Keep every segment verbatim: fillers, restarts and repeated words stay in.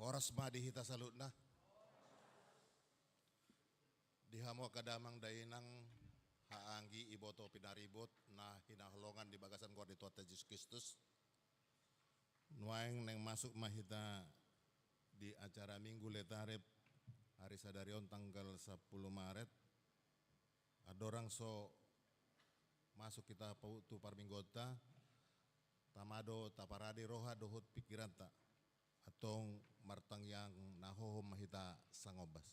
Horas ma di hita saluhutna. Di hamu angka damang dainang, haha anggi, iboto pinaribot na hinaholongan di bagasan goar ni Tuhanta Jesus Kristus. Nuaeng naeng masuk ma hita di acara Minggu Laetare, ari sadari on tanggal sampulu Maret. Andorang so masuk hita pa-, tu parmingguonta, tama do taparade roha dohot pingkiranta. Antong martangiang na hohom ma hita sangombas.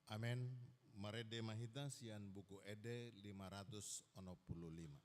Amen. Marende ma hita sian Buku Ende lima ratus onom pulu lima.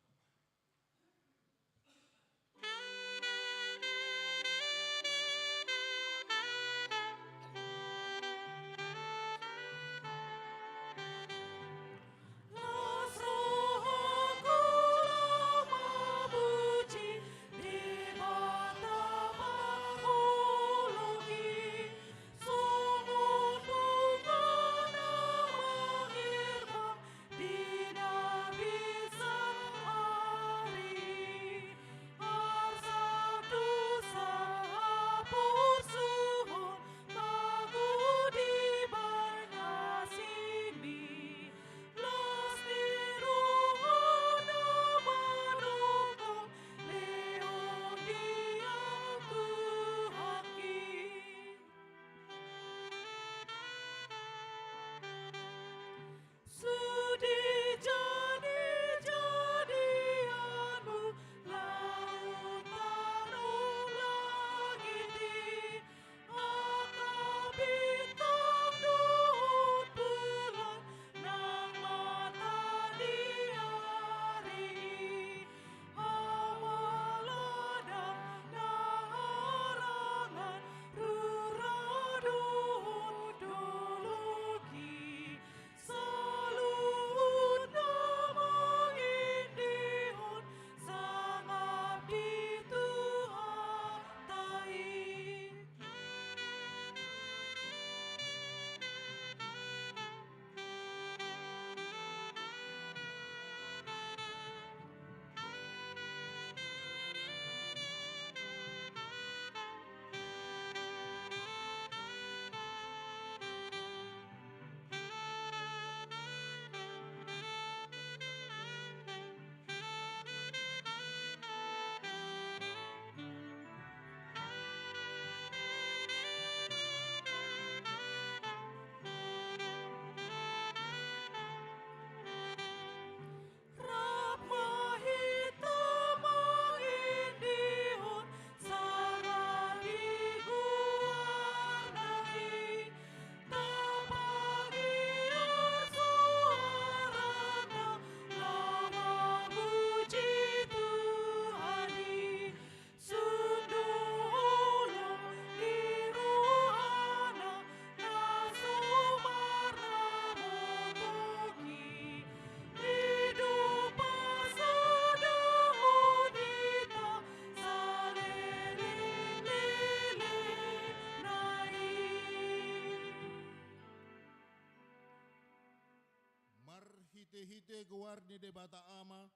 Marhitehite goar ni Debata Ama,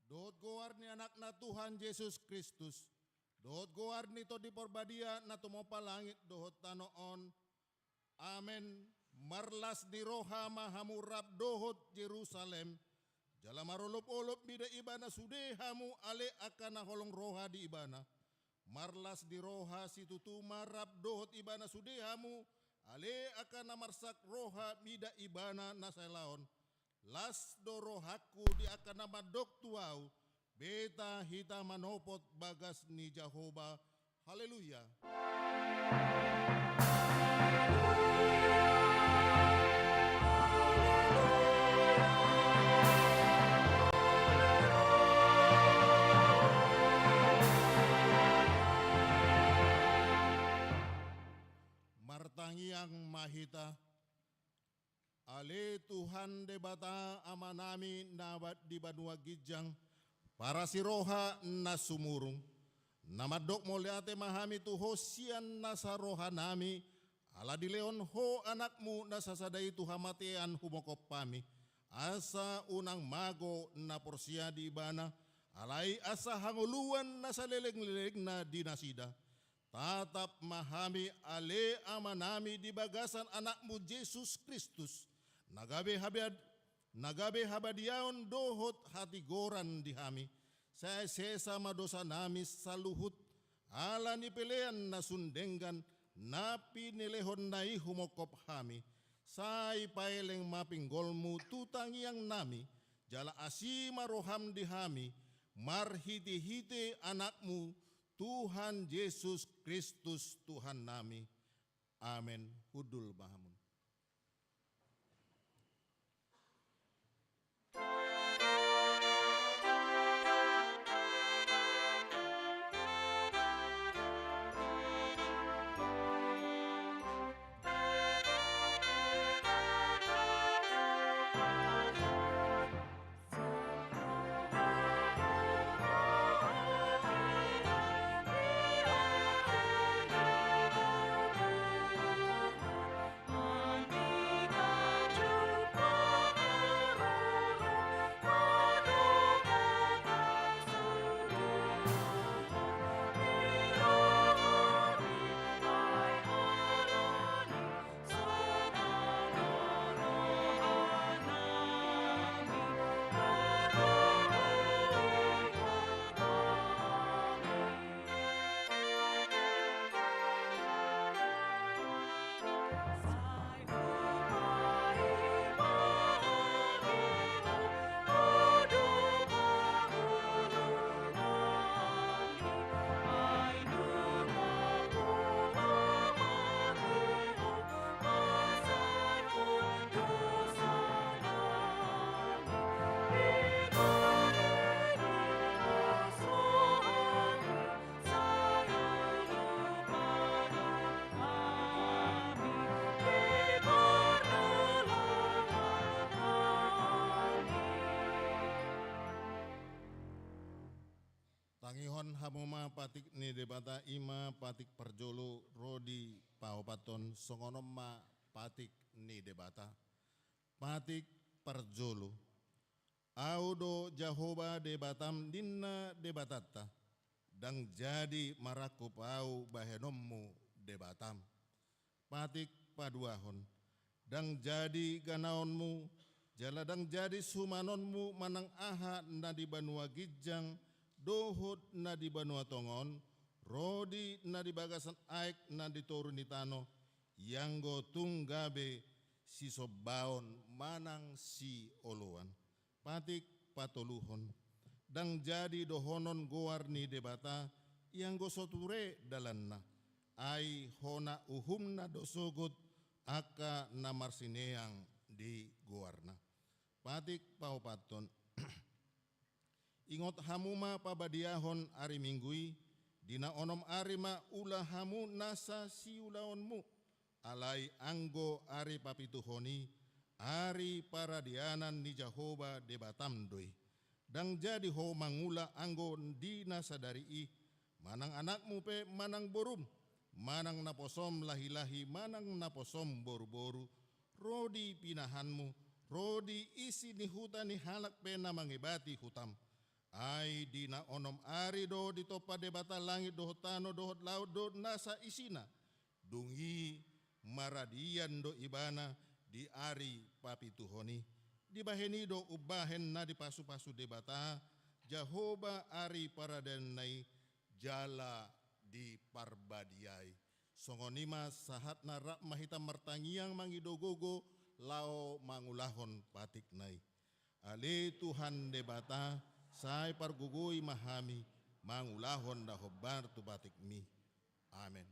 dohot goar ni Anakna Tuhan Jesus Kristus, dohot goar ni Tondi Parbadia na tumompa langit dohot tano on. Amen. Marlas ni roha ma hamu rap dohot Jerusalem, jala marolopolop mida ibana sude hamu ale angka na holong roha di ibana. Marlas ni roha situtu ma rap dohot ibana sude hamu ale angka na marsak roha mida ibana na salaon. Las do rohangku di angka na mandok tu ahu. Beta hita manopot bagas ni Jahowa. Haleluya. Martangiang ma hita. Ale Tuhan Debata Amanami na ba-, di banua ginjang, parasiroha na sumurung, na mandok mauliate ma hami tu Ho sian nasa rohanami, ala dilehon Ho Anakmu na sasada i tu hamatean humongkop hami, asa unang mago na porsea di Ibana, alai asa hangoluan na salelenglelengna di nasida. Tatap ma hami, ale Amanami, di bagasan Anakmu Jesus Kristus, na gabe habad-, na gabe habadiaon dohot hatigoran di hami. Sai sesa ma dosanami saluhut, ala ni pelean na sun denggan, na pinelehonna i humongkop hami. Sai paeleng ma pinggolmu tu tangiangnami, jala asi ma roham di hami, marhitehite Anakmu, Tuhan Jesus Kristus Tuhannami. Amen. Hundul ma hamu. Tangihon hamu ma patik ni Debata, i ma patik parjolo ro di paopathon. Songon on ma patik ni Debata. Patik parjolo. Ahu do Jahowa Debatam, ninna Debatanta, ndang jadi marangkup ahu bahenonmu Debatam. Patik paduahon. Ndang jadi ganaonmu, jala ndang jadi sumanonmu manang aha na di banua ginjang dohot na di banua tonga on, ro di na di bagasan aek na di toru ni tano, ianggo tung gabe sisombaon manang sioloan. Patik patoluhon. Ndang jadi dohonon goar ni Debata, ianggo so ture dalanna. Ai hona uhumna do sogot angka na marsineang di goarna. Patik paopathon. Ingot hamu ma pabadiahon ari Minggu i, di na onom ari ma ula hamu nasa siulaonmu. Alai anggo ari papituhon i, ari paradianan ni Jahowa Debatam do i. Ndang jadi ho mangula anggo di na sadari i, manang anakmu pe manang borum, manang naposom lahilahi manang naposom boruboru, ro di pinahanmu, ro di isi ni huta ni halak pe na mangebati hutam. Ai di na onom ari do ditompa Debata langit dohot tano dohot laut dohot nasa isina. Dung i maradian do Ibana di ari papituhon i. Dibahen i do umbahen na dipasupasu Debata, Jahowa ari paradianna i jala diparbadiai. Songon i ma sahatna, rap ma hita martangiang mangido gogo laho mangulahon patikna i. Ale Tuhan Debata, sai pargogoi ma hami mangulahon na hombar tu patikmi. Amen.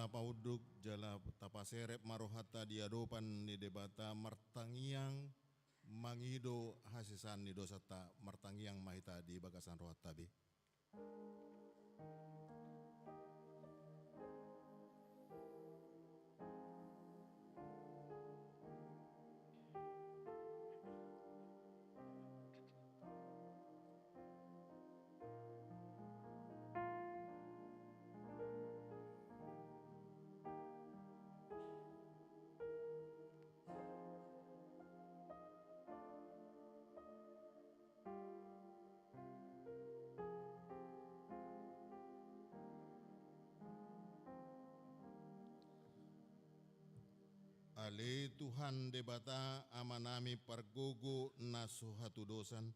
Tapaunduk jala tapaserep ma rohanta di adopan ni Debata, martangiang mangido hasesaan ni dosanta. Martangiang ma hita di bagasan rohanta be. Ale Tuhan Debata Amanami pargogo na so hatudosan,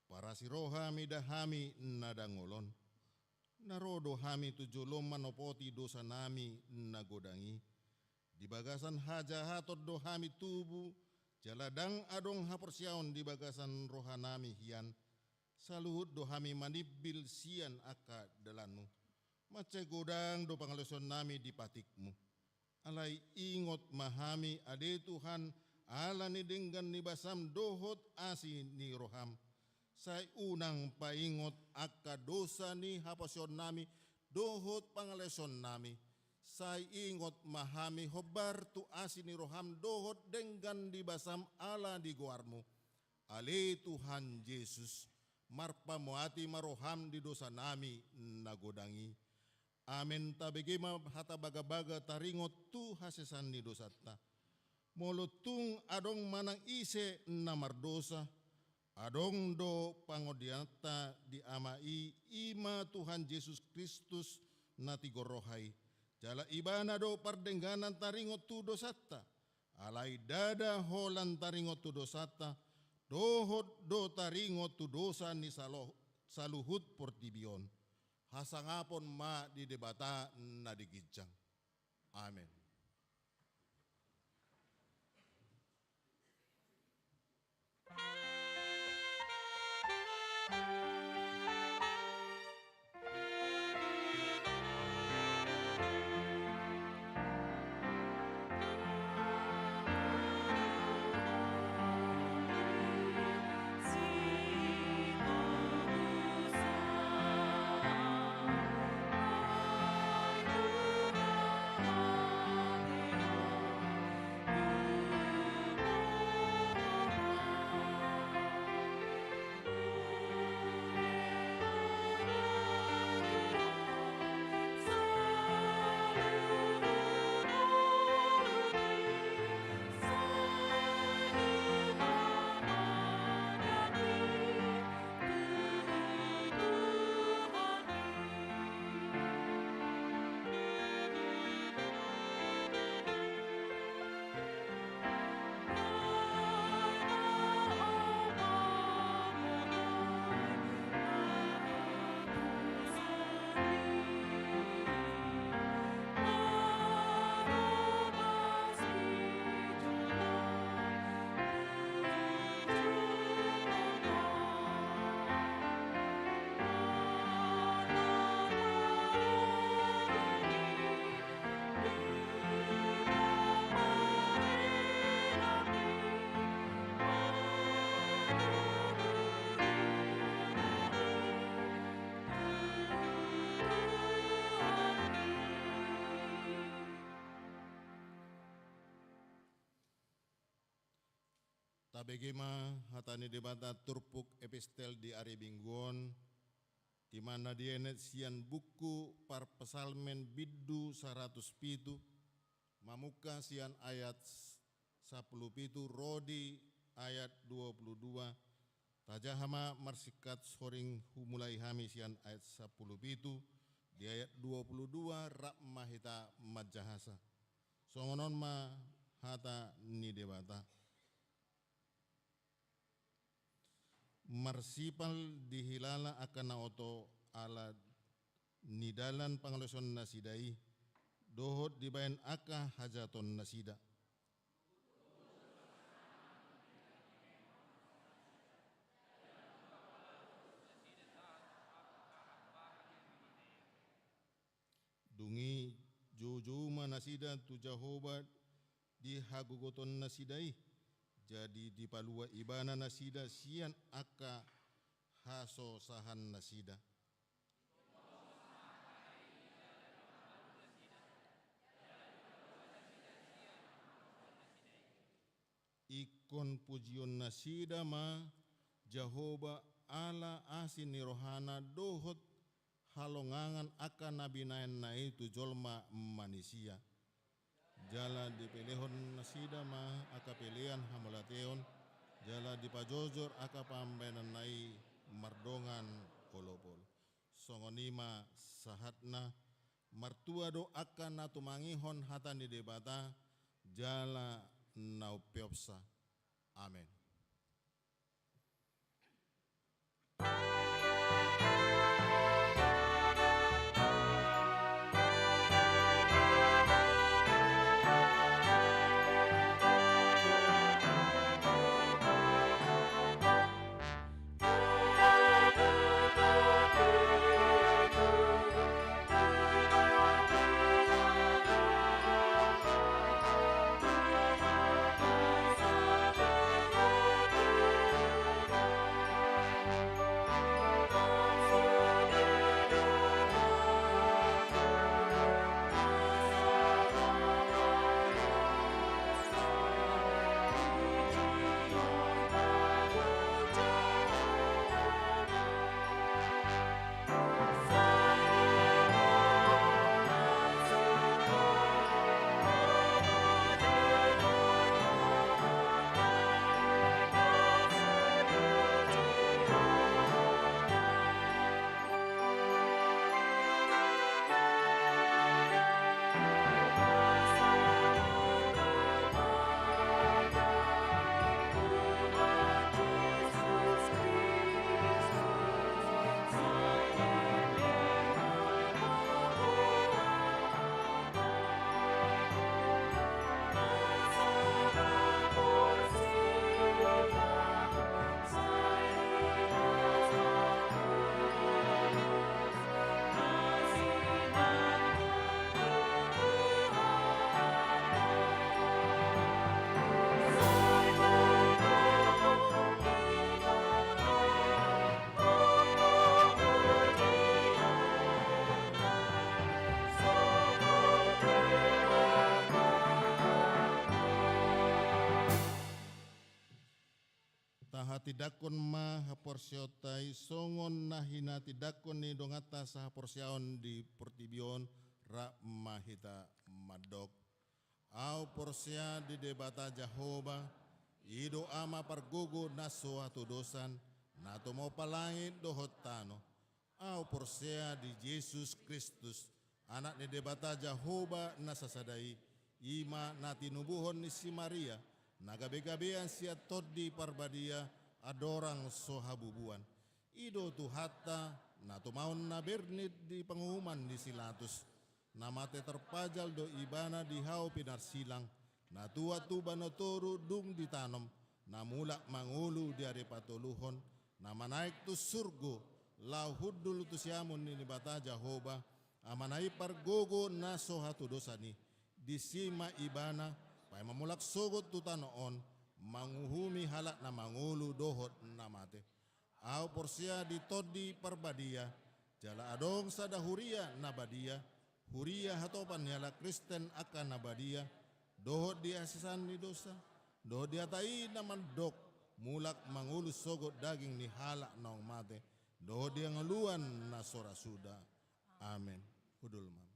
parasi roha mida hami na dangol on. Na ro do hami tu jolom manopoti dosanami na godang i. Di bagasan hajahaton do hami tubu, jala ndang adong haporseaon di bagasan rohanami hian. Saluhut do hami manimbil sian angka dalanmu. Mansai godang do pangalaosionnami di patikmu. Alai ingot ma hami, ale Tuhan, ala ni denggan ni basam dohot asi ni roham. Sai unang paingot angka dosa ni haporseaonnami dohot pangalaosionnami. Sai ingot ma hami hombar tu asi ni roham dohot denggan ni basam ala ni goarmu. Ale Tuhan Jesus, marpamuati ma roham di dosanami na godang i. Amen. Tabege ma hata bagabaga taringot tu hasesaan ni dosanta. Molo tung adong manang ise na mardosa, adong do pangondionta di Ama i, i ma Tuhan Jesus Kristus na tigor roha i. Jala Ibana do pardengganan taringot tu dosanta. Alai ndada holan taringot tu dosanta, dohot do taringot tu dosa ni salo-, saluhut portibi on. Hasangapon ma di Debata na di ginjang. Amen. Tabege ma hata ni Debata turpuk epistel di ari Minggu on, i ma na dienet sian buku Parpsalmen bindu saratus pitu, mamungka sian ayat sampulu pitu ro di ayat dua pulu dua. Tajaha ma marsingkat, soring humulai hami sian ayat sampulu pitu, di ayat dua pulu dua rap ma hita manjahasa. Songon on ma hata ni Debata. Marsipal dihilala angka na oto ala ni dalan pangalaosion nasida i, dohot dibaen angka hajahaton nasida. Dung i joujou nasida tu Jahowa di hagogoton nasida i, jadi dipalua ibana nasida sian angka hasosahan nasida. Ingkon pujion nasida ma Jahowa ala asi ni rohana dohot halongangan angka na binahenna i tu jolma manisia. Jala dipelehon nasida ma angka pelean hamauliateon, jala dipajojor angka pambahenanna i mardongan olopol. Songon i ma sahatna, martua do angka na tumangihon hata ni Debata, jala na umpeopsa. Amen. Tahatindangkon ma haporseaonta i songon na hinatindangkon ni donganta sahaporseaon di portibi on. Rap ma hita mandok. Ahu porsea di Debata Jahowa, i do Ama pargogo na so hatodosan, na tumompa langit dohot tano. Ahu porsea di Jesus Kristus, Anak ni Debata Jahowa na sasada i, i ma na tinubuhon ni si Maria, na gabegabean sian Tondi Parbadia, andorang so habubuan. I do Tuhanta, na tumaon na bernit di panguhuman ni si Latus. Na mate tarpajal do ibana di hau pinarsilang, na tuat tu banua toru dung ditanom, na mulak mangolu di ari patoluhon, na manaek tu surgo, laho hundul tu siamun ni Debata Jahowa, Amana i pargogo na so hatodosan i. Disi ma ibana, paima mulak sogot tu tano on, manguhumi halak na mangolu dohot na mate. Ahu porsea di Tondi Parbadia, jala adong sada huria na badia, huria hatopan ni halak Kristen angka na badia, dohot di hasesaan ni dosa, dohot di hata i na mandok, mulak mangolu sogot daging ni halak naung mate, dohot di hangoluan na so ra suda. Amen. Hundul ma.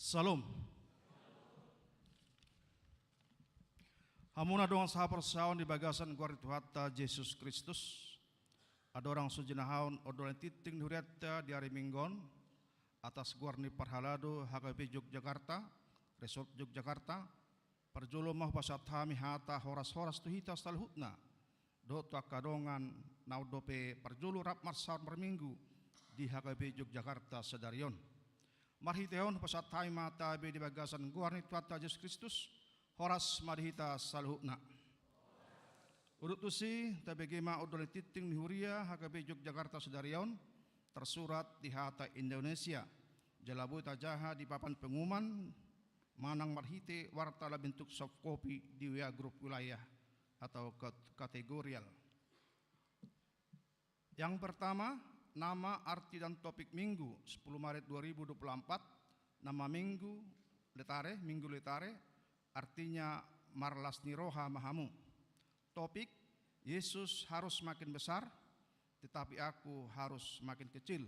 Syalom. Hamu na dongan sahaporseaon di bagasan goar ni Tuhanta Jesus Kristus, andorang so jinahahon ondol ni tingting ni hurianta di ari Minggu on, Atas goar ni parhalado H K B P Yogyakarta, Resort Yogyakarta, parjolo ma hupasahat hami hata horas-horas tu hita saluhutna, dohot tu angka dongan na on dope parjolo rap marsaor marminggu di H K B P Yogyakarta sadari on. Marhite on hupasahat hami ma tabe di bagasan goar ni Tuhanta Jesus Kristus, horas ma di hita saluhutna. Udut tusi, tabege ma ondol ni tingting ni huria H K B P Yogyakarta sadari on, tarsurat di hata Indonesia, jala boi tajaha di papan pengumuman manang marhite warta na bentuk soft copy di W A grup wilayah atau kat-, kategorial. Yang pertama, nama, arti, dan topik Minggu, sepuluh Maret dua ribu dua puluh empat, nama Minggu Letare, Minggu Letare, artinya marlas ni roha ma hamu. Topik, Yesus harus makin besar, tetapi aku harus makin kecil.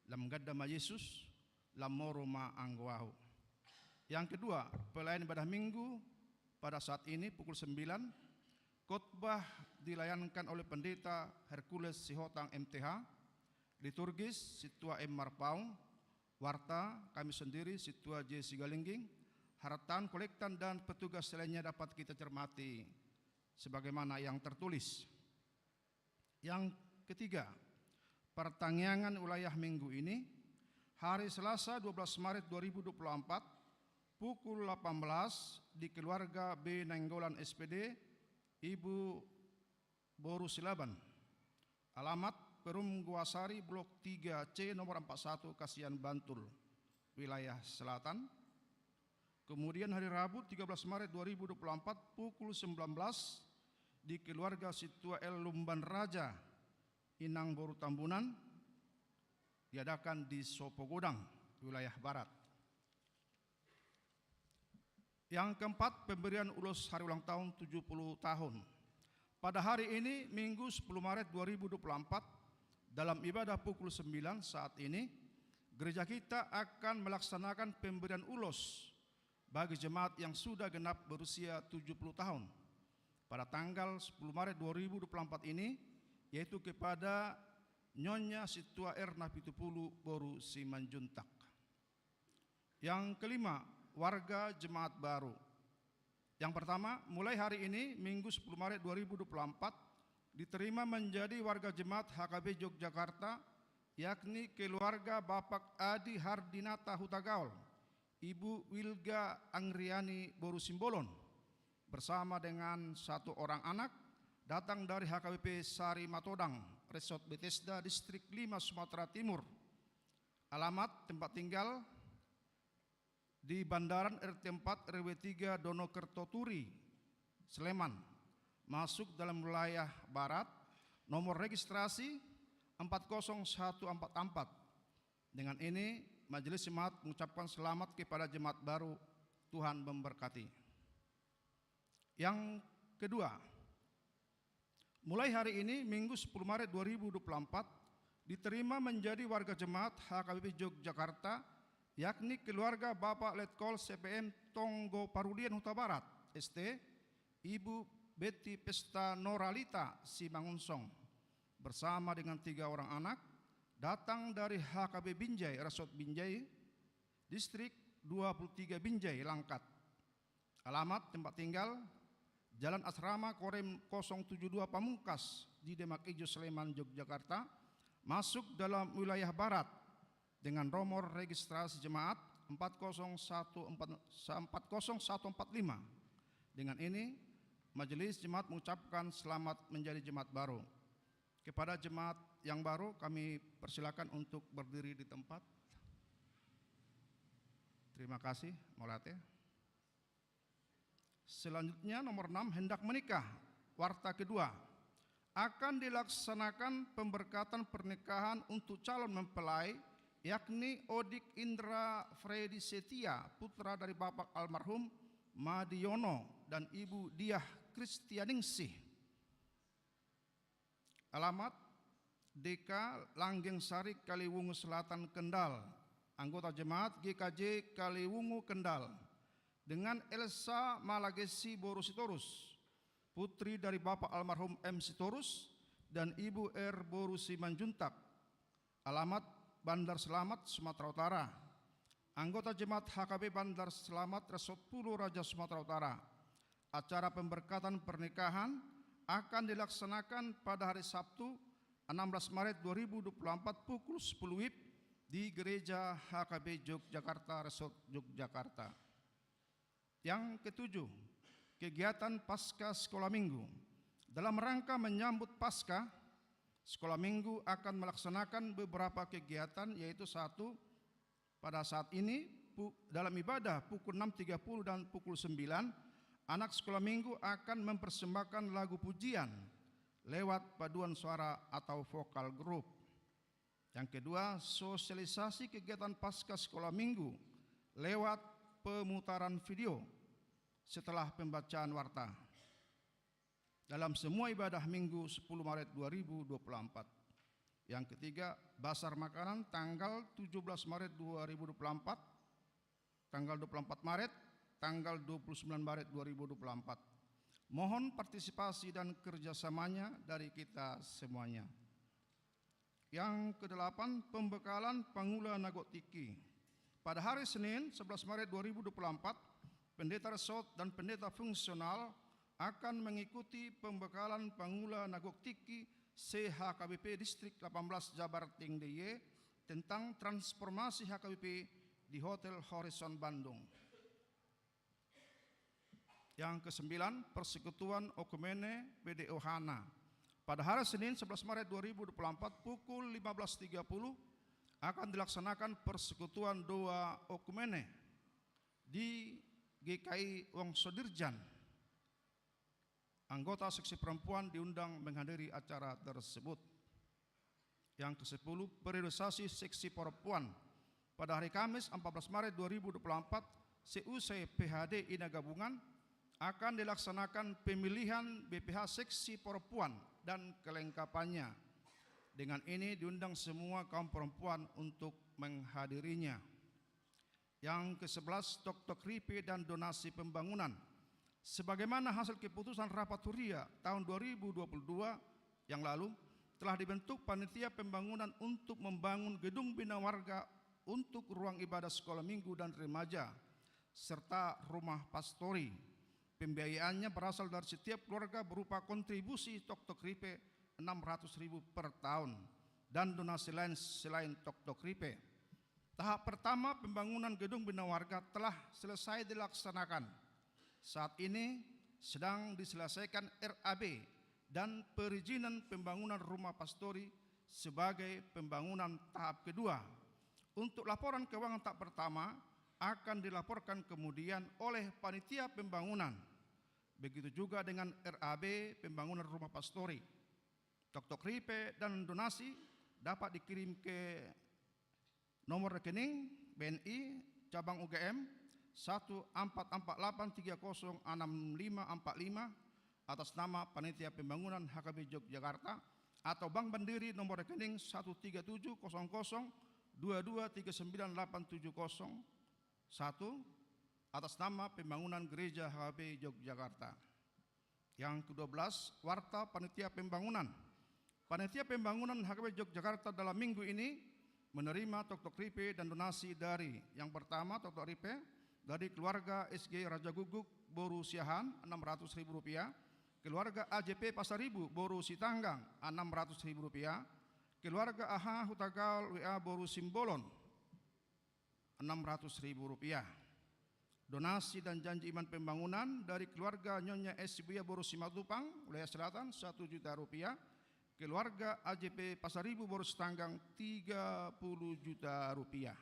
Lam ganda ma Yesus, lam moru ma anggo ahu. Yang kedua, pelayan ibadah Minggu pada saat ini pukul sembilan, khotbah dilayankan oleh Pendeta Hercules Sihotang M T H, liturgis Sintua M Marpaung, warta kami sendiri Sintua J Sigalingging, hartaan, kolektan, dan petugas lainnya dapat kita cermati sebagaimana yang tertulis. Yang ketiga, pertangiangan wilayah Minggu ini, hari Selasa dua belas Maret dua ribu dua puluh empat, pukul delapan belas di keluarga B Nainggolan S P D, Ibu Boru Silaban. Alamat Perum Goasari, Blok tiga C, nomor empat satu, Kasian, Bantul, wilayah selatan. Kemudian hari Rabu tiga belas Maret dua ribu dua puluh empat pukul sembilan belas di keluarga Sintua L Lumban Raja, Inang Boru Tambunan, diadakan di Sopogodang, wilayah barat. Yang keempat, pemberian ulos hari ulang tahun tujuh puluh tahun. Pada hari ini, Minggu sepuluh Maret dua ribu dua puluh empat, dalam ibadah pukul sembilan saat ini, gereja kita akan melaksanakan pemberian ulos bagi jemaat yang sudah genap berusia tujuh puluh tahun pada tanggal sepuluh Maret dua ribu dua puluh empat ini, yaitu kepada Nyonya Sintua R Napitupulu Boru Simanjuntak. Yang kelima, warga jemaat baru. Yang pertama, mulai hari ini, Minggu sepuluh Maret dua ribu dua puluh empat, diterima menjadi warga jemaat H K B P Yogyakarta, yakni keluarga Bapak Adi Hardinata Hutagaol, Ibu Wilga Angriani Boru Simbolon, bersama dengan satu orang anak, datang dari H K B P Sari Matodang, Resort Bethesda, Distrik lima, Sumatera Timur. Alamat tempat tinggal di Bandaran, R T empat, R W tiga, Donokerto Turi, Sleman, masuk dalam wilayah barat, nomor registrasi empat kosong satu empat empat. Dengan ini, Majelis Jemaat mengucapkan selamat kepada jemaat baru. Tuhan memberkati. Yang kedua, mulai hari ini, Minggu sepuluh Maret dua ribu dua puluh empat, diterima menjadi warga jemaat H K B P Yogyakarta, yakni keluarga Bapak Letkol C P M Tonggo Parulian Hutabarat, S T, Ibu Betty Pesta Noralita Simangunsong, bersama dengan tiga orang anak, datang dari H K B Binjai, Resort Binjai, Distrik dua puluh tiga Binjai, Langkat. Alamat tempat tinggal, Jalan Asrama, Korem kosong tujuh dua Pamungkas, di Demak Ijo, Sleman, Yogyakarta, masuk dalam wilayah barat dengan nomor registrasi jemaat empat kosong satu empat, empat kosong satu empat lima. Dengan ini, Majelis Jemaat mengucapkan selamat menjadi jemaat baru. Kepada jemaat yang baru, kami persilakan untuk berdiri di tempat. Terima kasih, mauliate. Selanjutnya, nomor enam, hendak menikah. Warta kedua, akan dilaksanakan pemberkatan pernikahan untuk calon mempelai, yakni Odik Indra Freddy Setia, putra dari Bapak almarhum Madiono dan Ibu Diah Kristianingsih. Alamat, D K Langgeng Sari, Kaliwungu Selatan, Kendal. Anggota jemaat G K J Kaliwungu, Kendal. Dengan Elsa Malagesi Boru Sitorus, putri dari Bapak almarhum M Sitorus dan Ibu R Boru Simanjuntak. Alamat, Bandar Selamat, Sumatera Utara. Anggota Jemaat H K B Bandar Selamat, Resort Pulo Raja, Sumatera Utara. Acara pemberkatan pernikahan akan dilaksanakan pada hari Sabtu, enam belas Maret dua ribu dua puluh empat, pukul sepuluh W I B di Gereja H K B Yogyakarta, Resort Yogyakarta. Yang ketujuh, kegiatan Pasca Sekolah Minggu. Dalam rangka menyambut Pasca, Sekolah Minggu akan melaksanakan beberapa kegiatan, yaitu satu, pada saat ini, pu-, dalam ibadah pukul enam tiga puluh dan pukul sembilan, anak Sekolah Minggu akan mempersembahkan lagu pujian lewat paduan suara atau vokal grup. Yang kedua, sosialisasi kegiatan Pasca Sekolah Minggu lewat pemutaran video setelah pembacaan warta dalam semua ibadah Minggu sepuluh Maret dua ribu dua puluh empat. Yang ketiga, bazar makanan tanggal tujuh belas Maret dua ribu dua puluh empat, tanggal dua puluh empat Maret, tanggal dua puluh sembilan Maret dua ribu dua puluh empat. Mohon partisipasi dan kerjasamanya dari kita semuanya. Yang kedelapan, pembekalan pangula na gok tingki. Pada hari Senin, sebelas Maret dua ribu dua puluh empat, pendeta resort dan pendeta fungsional akan mengikuti pembekalan pangula na gok tingki se-H K B P Distrik delapan belas Jabar Ting D I E tentang transformasi H K B P di Hotel Horizon Bandung. Yang kesembilan, Persekutuan Oekumene P D O Hana. Pada hari Senin, sebelas Maret dua ribu dua puluh empat, pukul lima belas tiga puluh, akan dilaksanakan persekutuan doa oekumene di G K I Wongsodirjan. Anggota seksi perempuan diundang menghadiri acara tersebut. Yang kesepuluh, periodisasi seksi perempuan. Pada hari Kamis, empat belas Maret dua ribu dua puluh empat, seusai P H D Ina Gabungan, akan dilaksanakan pemilihan B P H seksi perempuan dan kelengkapannya. Dengan ini diundang semua kaum perempuan untuk menghadirinya. Yang kesebelas, toktok ripe dan donasi pembangunan. Sebagaimana hasil keputusan rapat huria tahun dua ribu dua puluh dua yang lalu, telah dibentuk panitia pembangunan untuk membangun gedung bina warga untuk ruang ibadah sekolah minggu dan remaja, serta rumah pastori. Pembiayaannya berasal dari setiap keluarga berupa kontribusi toktok ripe enam ratus ribu per tahun dan donasi lain selain toktok ripe. Tahap pertama pembangunan gedung bina warga telah selesai dilaksanakan. Saat ini sedang diselesaikan R A B dan perizinan pembangunan rumah pastori sebagai pembangunan tahap kedua. Untuk laporan keuangan tahap pertama akan dilaporkan kemudian oleh panitia pembangunan. Begitu juga dengan R A B pembangunan rumah pastori. Toktok ripe dan donasi dapat dikirim ke nomor rekening B N I cabang U G M satu empat empat delapan tiga kosong enam lima empat lima atas nama Panitia Pembangunan H K B Yogyakarta, atau Bank Mandiri nomor rekening satu tiga tujuh kosong kosong dua dua tiga sembilan delapan tujuh kosong satu, atas nama Pembangunan Gereja H K B Yogyakarta. Yang kedua belas, warta panitia pembangunan. Panitia pembangunan H K B Yogyakarta dalam minggu ini menerima toktok ripe dan donasi dari, yang pertama, toktok ripe dari keluarga S G Raja Guguk boru Siahaan, enam ratus ribu rupiah, keluarga A J P Pasaribu boru Sitanggang, enam ratus ribu rupiah, keluarga A H Hutagaol W A boru Simbolon, enam ratus ribu rupiah. Donasi dan janji iman pembangunan dari keluarga Nyonya S Buya boru Simatupang, Wilayah Selatan, satu juta rupiah. Keluarga A J P Pasaribu boru Sitanggang, tiga puluh juta rupiah.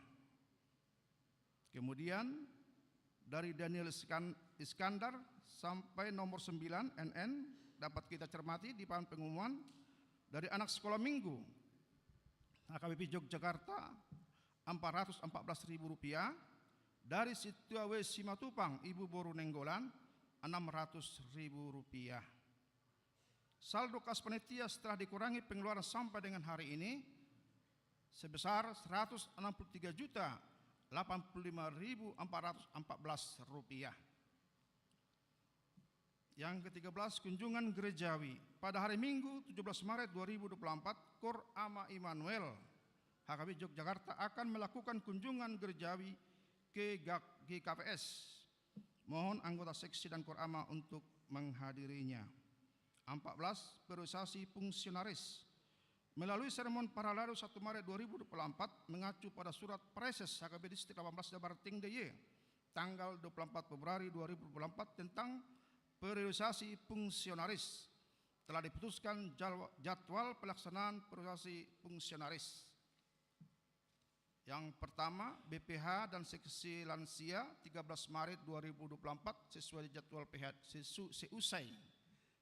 Kemudian dari Daniel Iskan-, Iskandar sampai nomor sembilan, N N, dapat kita cermati di papan pengumuman. Dari anak sekolah minggu H K B P Yogyakarta, empat ratus empat belas ribu rupiah, dari Situa W Simatupang, Ibu boru Nainggolan, enam ratus ribu rupiah. Saldo kas panitia setelah dikurangi pengeluaran sampai dengan hari ini sebesar seratus enam puluh tiga juta delapan puluh lima ribu empat ratus empat belas rupiah. Yang ketiga belas, kunjungan gerejawi. Pada hari Minggu, tujuh belas Maret dua ribu dua puluh empat, Koor Ama Immanuel H K B Yogyakarta akan melakukan kunjungan gerejawi ke G K P S. Mohon anggota seksi dan koor ama untuk menghadirinya. Empat belas, periodisasi fungsionaris. Melalui sermon parhalado satu Maret dua ribu dua puluh empat, mengacu pada surat praeses H K B Distrik delapan belas Jabar Ting D I Y tanggal dua puluh empat Februari dua ribu dua puluh empat tentang periodisasi fungsionaris, telah diputuskan jadwa-, jadwal pelaksanaan periodisasi fungsionaris. Yang pertama, B P H dan seksi lansia, tiga belas Maret dua ribu dua puluh empat, sesuai jadwal P H D, sesu-, seusai,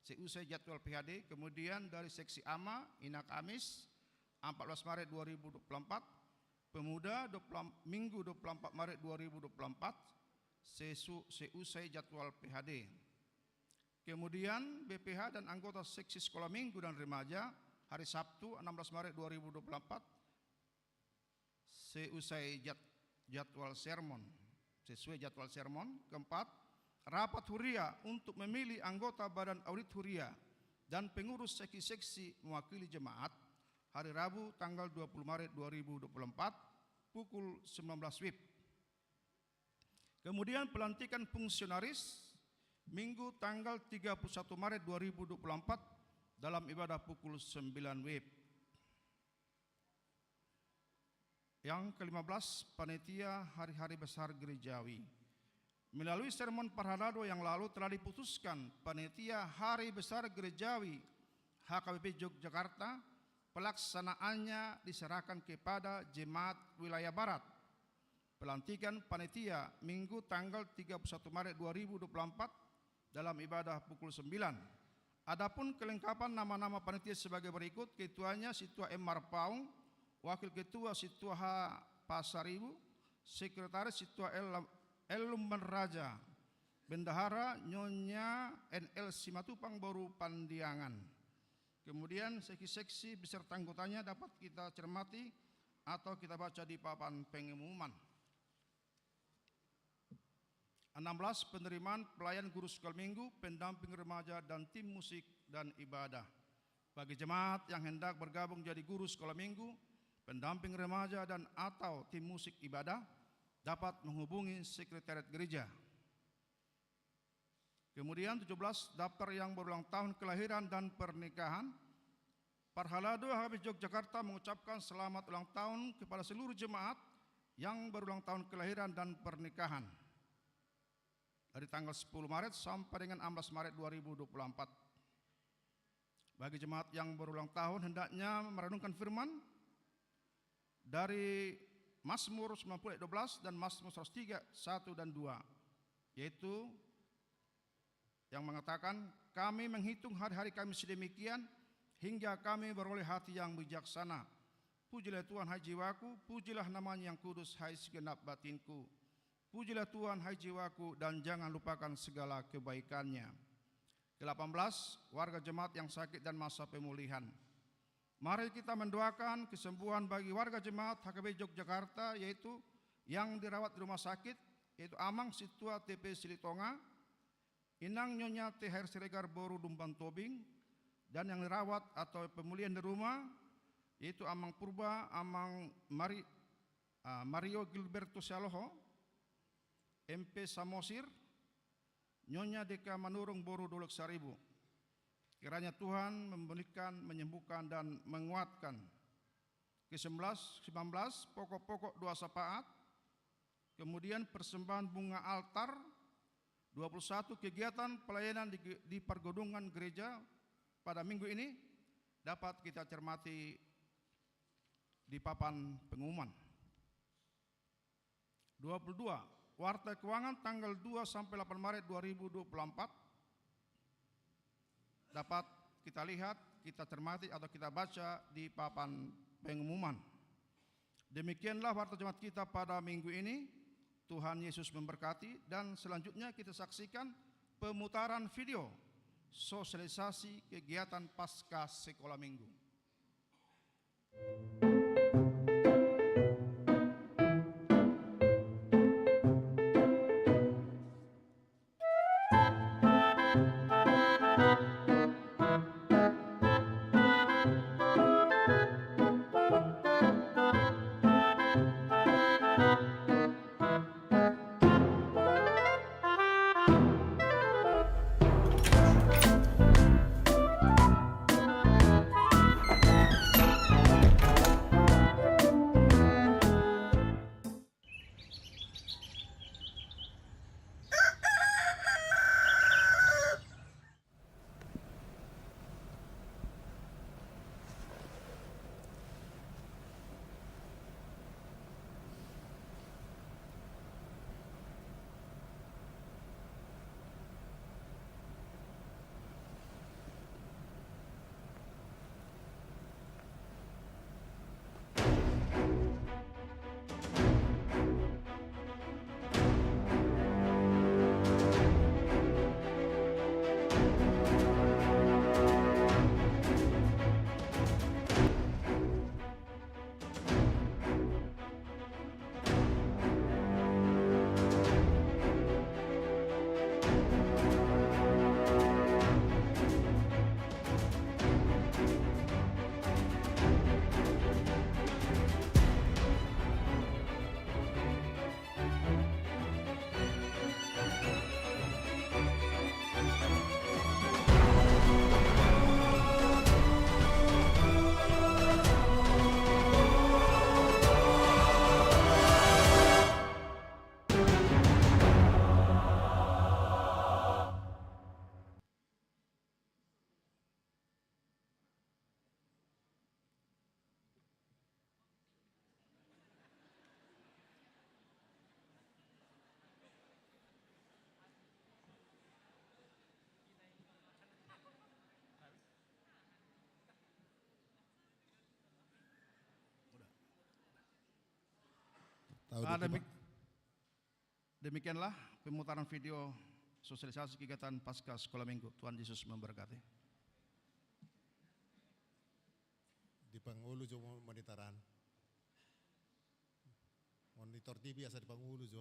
seusai jadwal P H D. Kemudian dari seksi ama, Ina Kamis, empat belas Maret dua ribu dua puluh empat, pemuda, dua puluh, Minggu dua puluh empat Maret dua ribu dua puluh empat, sesu-, seusai jadwal P H D. Kemudian B P H dan anggota seksi sekolah minggu dan remaja, hari Sabtu, enam belas Maret dua ribu dua puluh empat, seusai jad-, jadwal sermon, sesuai jadwal sermon. Keempat, rapat huria untuk memilih anggota Badan Audit Huria dan pengurus seksi-seksi mewakili jemaat, hari Rabu tanggal dua puluh Maret dua ribu dua puluh empat, pukul sembilan belas W I B. Kemudian pelantikan fungsionaris, Minggu tanggal tiga puluh satu Maret dua ribu dua puluh empat, dalam ibadah pukul sembilan W I B. Yang kelima belas, panitia hari-hari besar gerejawi. Melalui sermon parhalado yang lalu telah diputuskan panitia hari besar gerejawi H K B P Yogyakarta, pelaksanaannya diserahkan kepada Jemaat Wilayah Barat. Pelantikan panitia, Minggu tanggal tiga puluh satu Maret dua ribu dua puluh empat, dalam ibadah pukul sembilan. Adapun kelengkapan nama-nama panitia sebagai berikut: ketuanya Sintua M. Marpaung, wakil ketua Sintua H. Pasaribu, sekretaris Sintua L. L. Lumbanraja, bendahara Nyonya N. L. Simatupang boru Pandiangan. Kemudian seksi-seksi beserta anggotanya dapat kita cermati atau kita baca di papan pengumuman. Enam belas, penerimaan pelayan guru sekolah minggu, pendamping remaja, dan tim musik dan ibadah. Bagi jemaat yang hendak bergabung jadi guru sekolah minggu, pendamping remaja, dan atau tim musik ibadah, dapat menghubungi sekretariat gereja. Kemudian tujuh belas, daftar yang berulang tahun kelahiran dan pernikahan. Parhalado H K B P Yogyakarta mengucapkan selamat ulang tahun kepada seluruh jemaat yang berulang tahun kelahiran dan pernikahan dari tanggal sepuluh Maret sampai dengan enam belas Maret dua ribu dua puluh empat. Bagi jemaat yang berulang tahun, hendaknya merenungkan firman dari Mazmur sembilan puluh ayat dua belas dan Mazmur seratus tiga, satu dan dua, yaitu yang mengatakan, "Kami menghitung hari-hari kami sedemikian, hingga kami beroleh hati yang bijaksana. Pujilah Tuhan, hai jiwaku, pujilah nama-Nya yang kudus, hai segenap batinku. Pujilah Tuhan, hai jiwaku, dan jangan lupakan segala kebaikan-Nya." Kedelapan belas, warga jemaat yang sakit dan masa pemulihan. Mari kita mendoakan kesembuhan bagi warga jemaat H K B P Yogyakarta, yaitu yang dirawat di rumah sakit, yaitu Amang Sintua T P Silitonga, Inang Nyonya T H R Siregar boru Lumbantombing, dan yang dirawat atau pemulihan di rumah, yaitu Amang Purba, Amang Mari-, ah, Mario Gilberto Sialoho, M P Samosir, Nyonya D K Manurung boru Dolok Saribu. Kiranya Tuhan memulihkan, menyembuhkan, dan menguatkan. Kesembilan belas, pokok-pokok doa syafaat, kemudian persembahan bunga altar. Dua puluh satu, kegiatan pelayanan di, di pergedungan gereja pada minggu ini dapat kita cermati di papan pengumuman. Dua puluh dua, warta keuangan tanggal dua sampai delapan Maret dua ribu dua puluh empat dapat kita lihat, kita cermati, atau kita baca di papan pengumuman. Demikianlah warta jemaat kita pada minggu ini. Tuhan Yesus memberkati, dan selanjutnya kita saksikan pemutaran video sosialisasi kegiatan Pasca Sekolah Minggu. Ah, demi-, demikianlah pemutaran video sosialisasi kegiatan Pasca Sekolah Minggu. Tuhan Yesus memberkati. Di pangulu jo mo-, monitoran. Monitor T V asa di pangulu jo.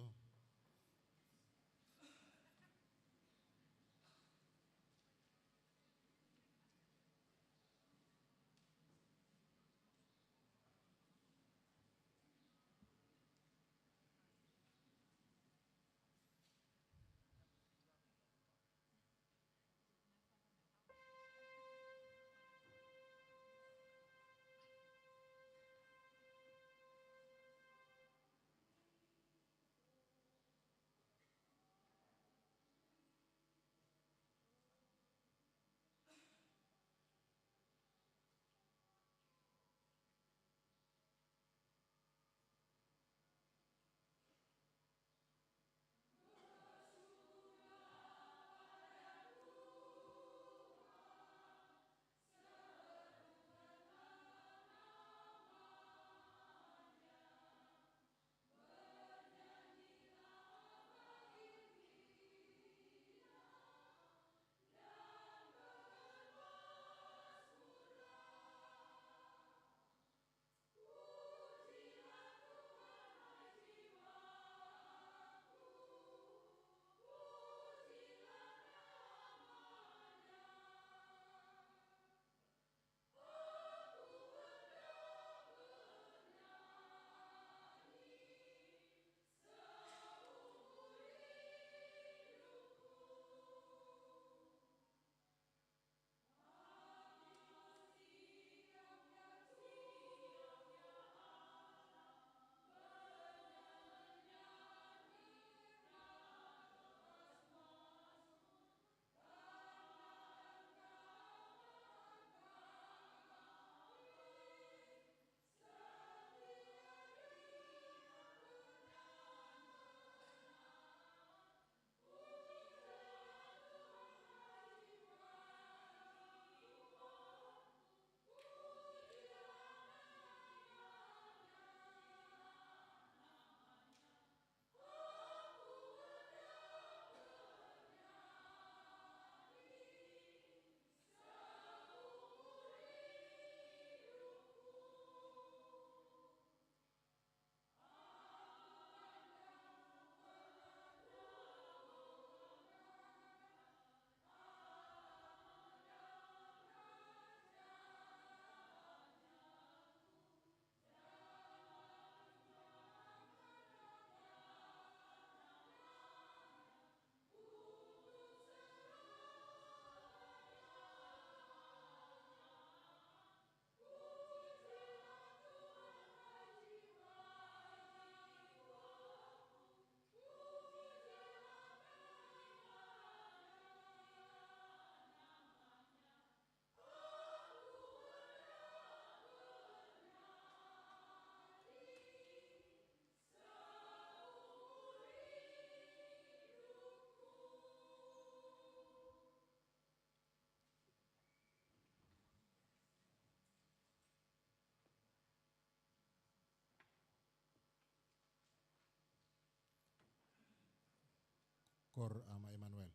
Kor Ama Immanuel.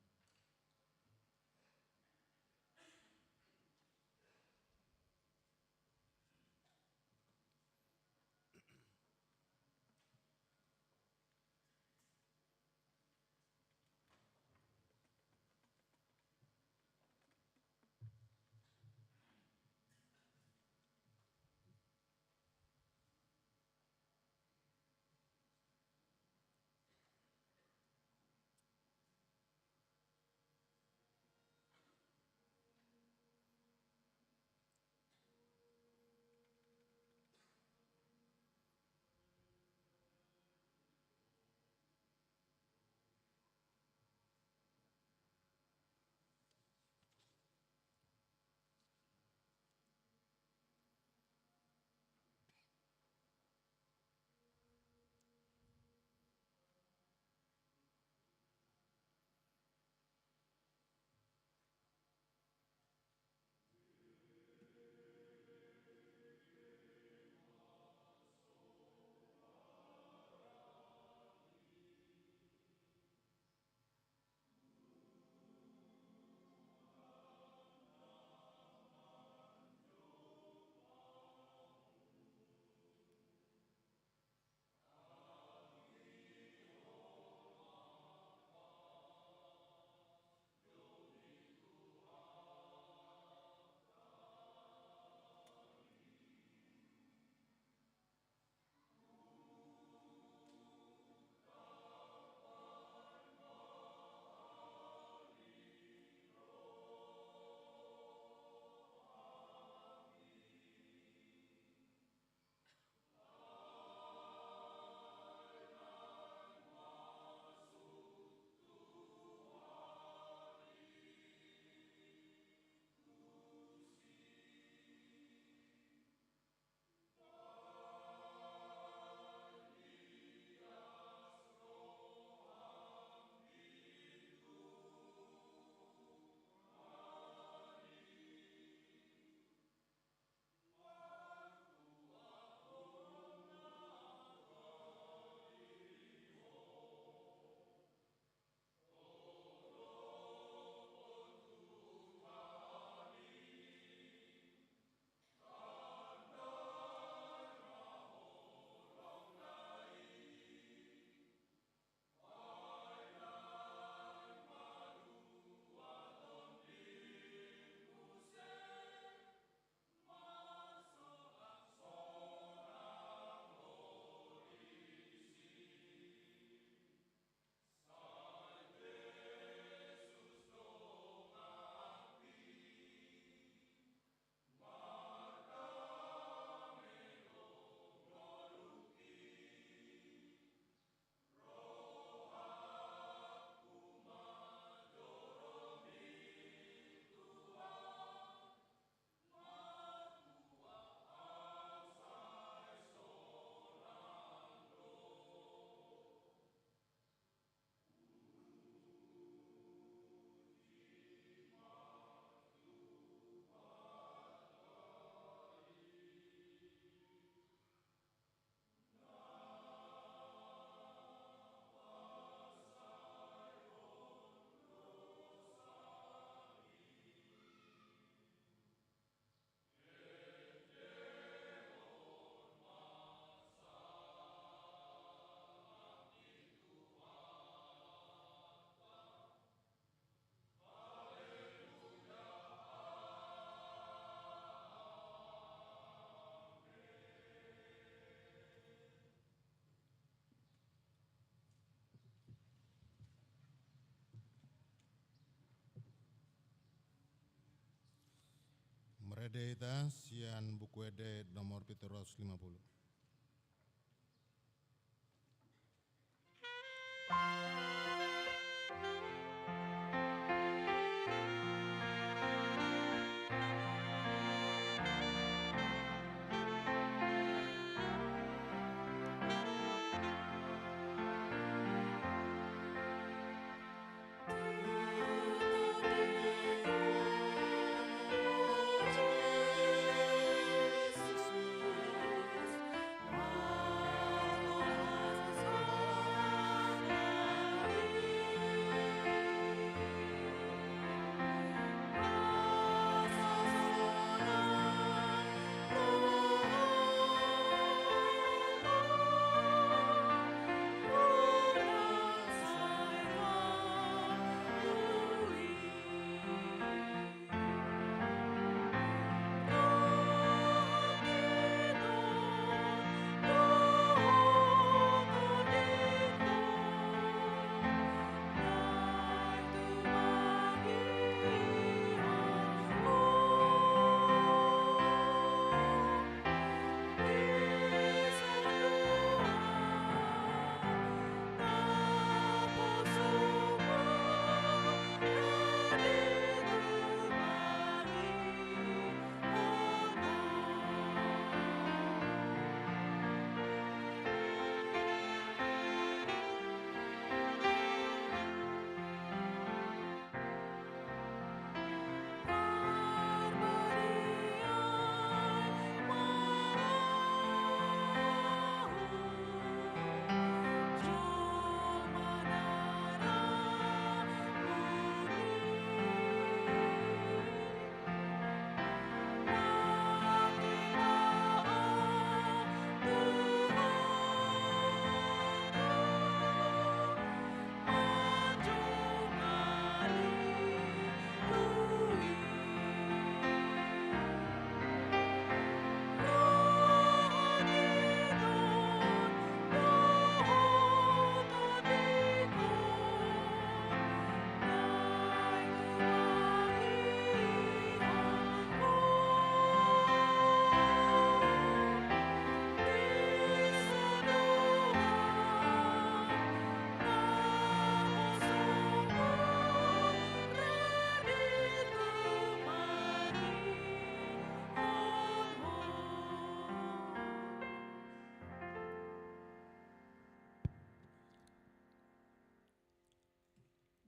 Ende hita sian Buku Ende nomor pitu ratus lima puluh.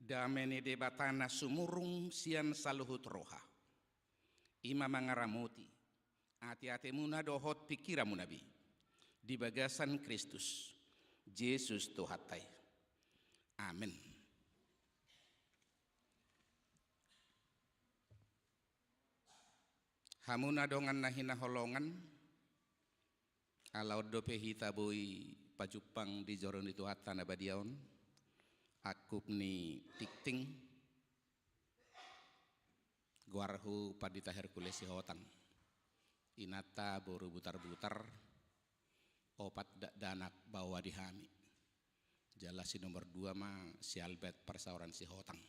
Dame ni Debata na sumurung sian saluhut roha, i ma mangaramoti ateatemuna dohot pingkiranmuna be, di bagasan Kristus Jesus Tuhanta i. Amen. Hamu na dongan na hinaholongan, ala on dope hita boi pajumpang di joro ni Tuhanta na badia on, angkup ni tingting, goarhu Pandita Hercules Sihotang. Inanta boru Butarbutar, opat dakdanak baoa di hami. Jala si nomor dua ma si Albert Parsaoran Sihotang.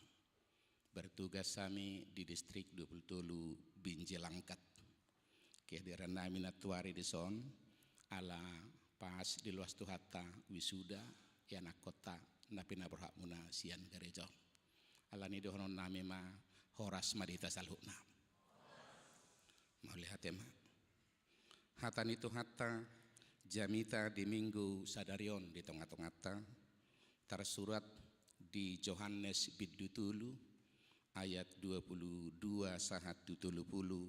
Bertugas hami di distrik dua pulu tolu Binjai Langkat. Kehadiran nami nantuari dison, ala pas diloas Tuhanta wisuda ianakhonta na pinaborhatmuna sian gareja on. Alani i dohonon nami ma, horas ma di hita saluhutna. Mauliate ma. Hata ni Tuhanta, jamita di Minggu sadari on di tongatonganta, tarsurat di Johannes bindu tolu, ayat dua pulu dua sahat tu tolu pulu.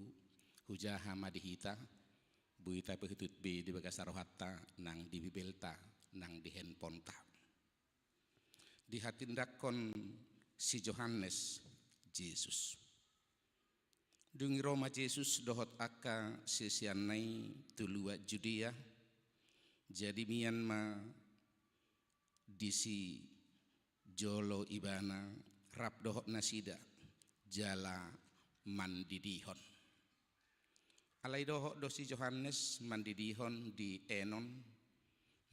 Hujaha ma di hita, boi tapaihutihut be di bagasan rohanta nang di Bibelta nang di handphoneta. Dihatindangkon si Johannes Jesus. Dung i ro ma Jesus dohot angka siseanna i tu luat Judea, jadi mian ma disi jolo ibana rap dohot nasida jala mandidihon. Alai dohot do si Johannes mandidihon di Enon,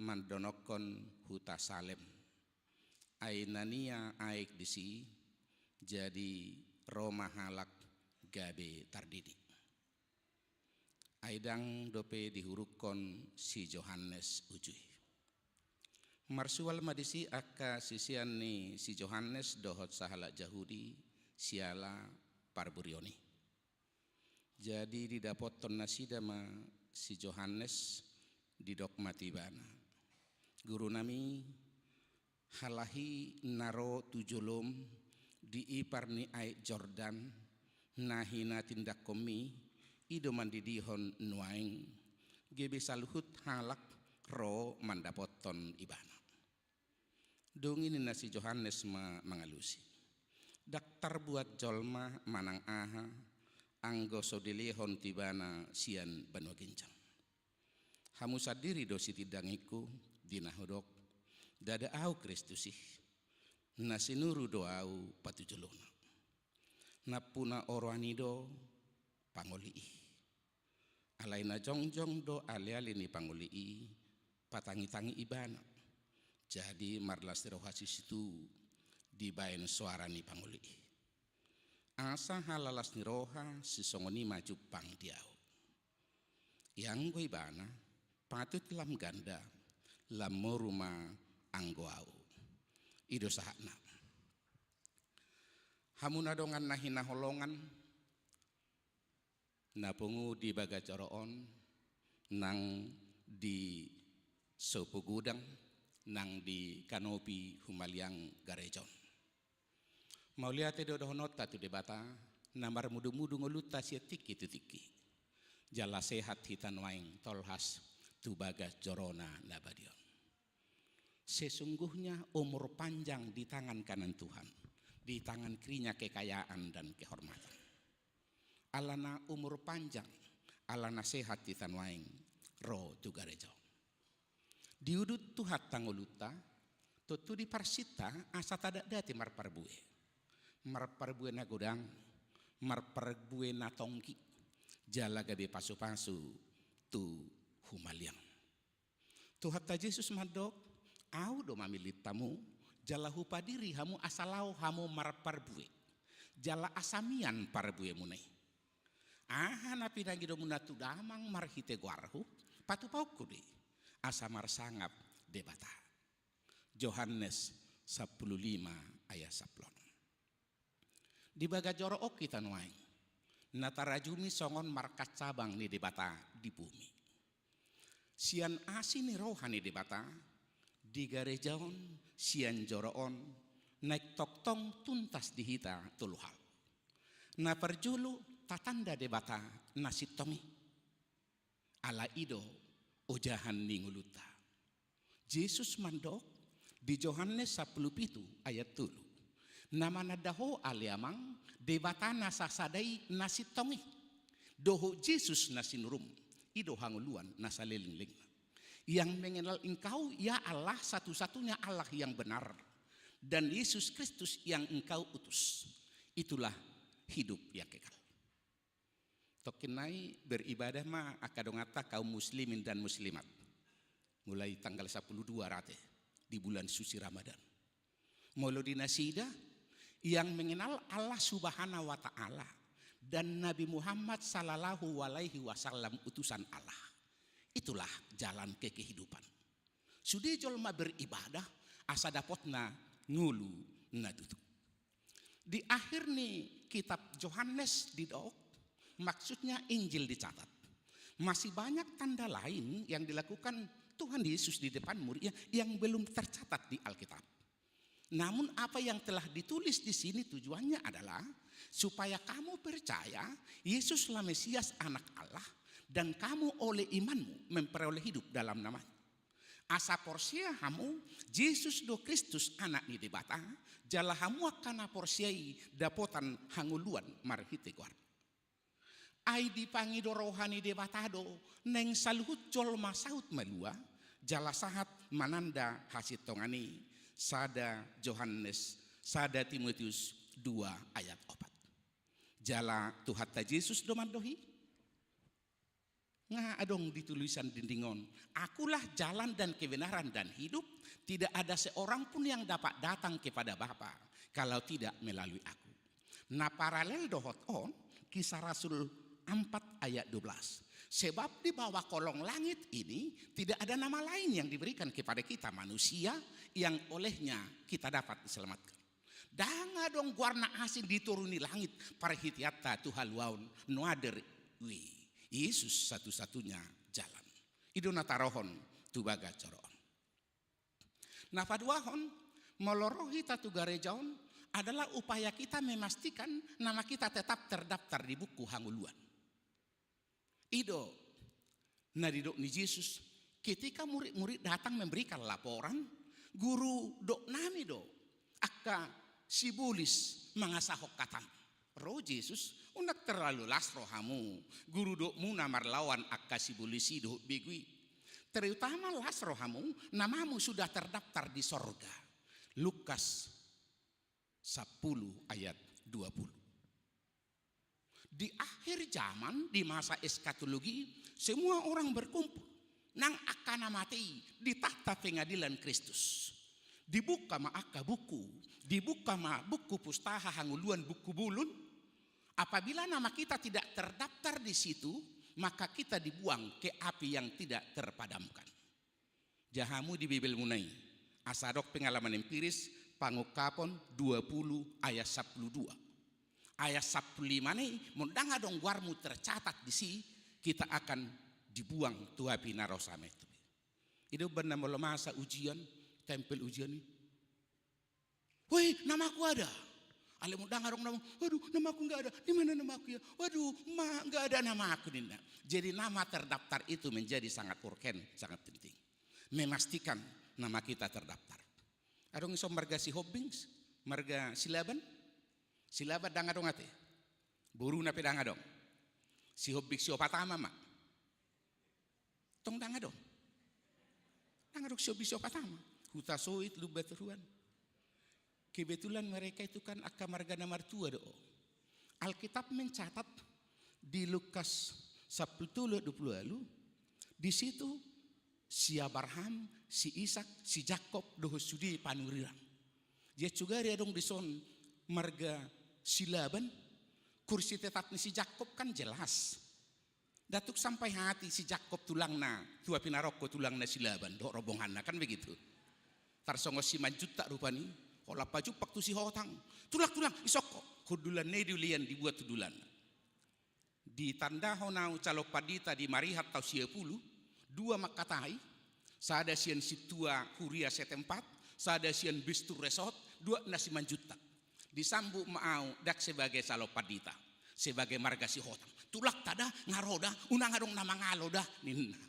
mandonokkon huta Salem. Ai na nian aek disi, jadi ro ma halak gabe tardidi. Ai ndang dope dihurungkon si Johannes uju i. Marsual ma disi angka sisean ni si Johannes dohot sahalak Jahudi siala parburion i. Jadi didapothon nasida ma si Johannes, didok ma tu ibana: Gurunami, halak i na ro tu jolom di ipar ni aek Jordan, na hinatindangkonmi, i do mandidihon nuaeng, gabe saluhut halak ro mandapothon ibana. Dung i ninna si Johannes ma mangalusi: Ndang tarbuat jolma manang aha, anggo so dilehon tu ibana sian banua ginjang. Hamu sandiri do sitindangingku, di na hudok: Ndada ahu Kristus i, na sinuru do ahu patujolona. Nampuna oroan i do pangoli i. Alai na jongjong do aleale ni pangoli i patangitangi ibana. Jadi marlas ni roha sisitu dibaen soara ni pangoli i. Asa halalas ni roha sisongon i ma jumpang di ahu. Ianggo ibana, patut lam ganda, lam moru ma anggo ahu. I do sahatna. Hamu na dongan na hinaholongan, na pungu di bagas joro on, nang di sopo godang, nang di kanopi humaliang gareja on. Mauliate do dohononta tu Debata, na marmudumudu ngolunta sian tingki tu tingki. Jala sehat hita nuaeng tolhas tu bagas jorona na badia on. Sesungguhnya umur panjang di tangan kanan Tuhan, di tangan kirinya kekayaan dan kehormatan. Alana umur panjang, alana sehat hita nuaeng ro tu gareja on. Diudut Tuhanta ngolunta, tontu diparsinta asa tadatdati marparbue. Marparbue na godang, marparbue na tonggi, jala gabe pasupasu tu humaliang. Tuhanta Jesus mandok: Ahu do mamillit hamu, jala hupadiri hamu asa laho hamu marparbue, jala asa mian parbuemuna i. Aha na pinangidomuna tu Damang marhite goarhu, patupahon do i, asa marsangap Debata. Johannes sampulu lima ayat sampulu onom. Di bagas joro on hita nuaeng, na tarajumi songon markas cabang ni Debata di bumi. Sian asi ni roha ni Debata, di gareja on, sian joro on, naeng tongtong tuntas di hita tolu hal. Na parjolo, tatanda Debata na sintong i. Ala i do ojahan ni ngolunta. Jesus mandok di Johannes sampulu pitu ayat tolu: Na mananda Ho ale Amang, Debata na sasada i na sintong i, dohot Jesus na sinurum, i do hangoluan na salelenglelengna. Yang mengenal Engkau, ya Allah, satu-satunya Allah yang benar, dan Yesus Kristus yang Engkau utus. Itulah hidup yang kekal. Tongkin nai beribadah ma angka donganta kaum muslimin dan muslimat. Mulai tanggal sampulu dua rate di bulan suci Ramadan. Molo di nasida, yang mengenal Allah Subhanahu wa Ta'ala dan Nabi Muhammad sallallahu alaihi wasallam utusan Allah. Itulah jalan ke kehidupan. Sude jolma beribadah, asa dapotna ngolu na tutu. Di akhir ni kitab Johannes didok, maksudnya Injil dicatat. Masih banyak tanda lain yang dilakukan Tuhan Yesus di depan muridnya yang belum tercatat di Alkitab. Namun apa yang telah ditulis di sini tujuannya adalah supaya kamu percaya Yesuslah Mesias, Anak Allah, dan kamu oleh imanmu memperoleh hidup dalam namanya. Asa porsea hamu, Jesus do Kristus Anak ni Debata, jala hamu angka na porsea i dapotan hangoluan marhite goarna. Ai dipangido roha ni Debata do naeng saluhut jolma saut malua, jala sahat mananda hasintongan i, sada Johannes, sada Timoteus dua ayat opat. Jala Tuhanta Jesus do mandok i, nga adong di tulisan dinding on: Akulah jalan dan kebenaran dan hidup, tidak ada seorang pun yang dapat datang kepada Bapa kalau tidak melalui Aku. Na paralel dohot on, Kisah Rasul empat ayat dua belas. Sebab di bawah kolong langit ini tidak ada nama lain yang diberikan kepada kita manusia yang olehnya kita dapat diselamatkan. Ndang adong goarna asing di toru ni langit parhiteanta tu haluaon, no other way. Yesus satu-satunya jalan. I do na tarohon tu bagasan on. Na paduahon, molo ro hita tu gareja on adalah upaya kita memastikan nama kita tetap terdaftar di buku hangoluan. I do na didok ni Jesus, ketika murid-murid datang memberikan laporan, guru, dok nami do angka sibolis mangasahon hatam. Ro Jesus, unang terlalu las rohamu, guru, dokmuna marlaoan angka sibolis i dohot begu i. Terutama las rohamu na mamu sudah terdaftar di sorga. Lukas sampulu ayat dua puluh. Di akhir zaman, di masa eskatologi, semua orang berkumpul nang angka na mate i di tahta pengadilan Kristus. Dibuka ma angka buku, dibuka ma buku pustaha hangoluan, buku bulun. Apabila nama kita tidak terdaftar di situ, maka kita dibuang ke api yang tidak terpadamkan. Jaha hamu di Bibelmuna i, asa adong pengalaman empiris, Pangungkapon dua puluh ayat sampulu dua. Ayat sampulu lima ni, molo ndang adong goarmu tercatat disi, kita akan dibuang tu api narosa metube. I do umbahen na molo masa ujian, tempel ujian i. Woi, namaku ada. Alai molo ndang adong nama, waduh, namaku nggak ada. Di mana namaku ya? Waduh, ma, nggak ada namaku, ninna. Jadi nama terdaftar itu menjadi sangat urgen, sangat penting. Memastikan nama kita terdaftar. Adong dison marga Sihombing, marga Silaban? Silaban ndang adong ate. Boruna pe ndang adong. Sihombing siopat ama ma. Tong ndang adong. Ndang adong Sihombing siopat ama. Hutasoit, Lumbantoruan. Kebetulan mereka itu kan angka marga na martua do. Alkitab mencatat di Lukas sampulu tolu ayat dua puluh walu, di situ si Abraham, si Ishak, si Jakob, dohot sude panurirang. Jadi sugari adong dison marga Silaban, kursi tetap ni si Jakob kan jelas. Ndang tuk sampai hati si Jakob tulangna, tua pinarokko tulangna Silaban, dohot rombonganna, kan begitu. Tarsongon Simanjuntak rupani, holan pajumpang tu Sihotang. Tulang, tulang, isongko. Hundulanna i diulian, dibuat hundulanna. Ditandahon au calon pandita di Marihat taon sia pulu, dua mangkatai, sada sian sintua huria setempat, sada sian bistur resort, dua na Simanjuntak. Disambut ma au, ndang sebagai calon pandita, sebagai marga Sihotang. Tulangta da, nga ro da, unang adong na mangalo da, ninna.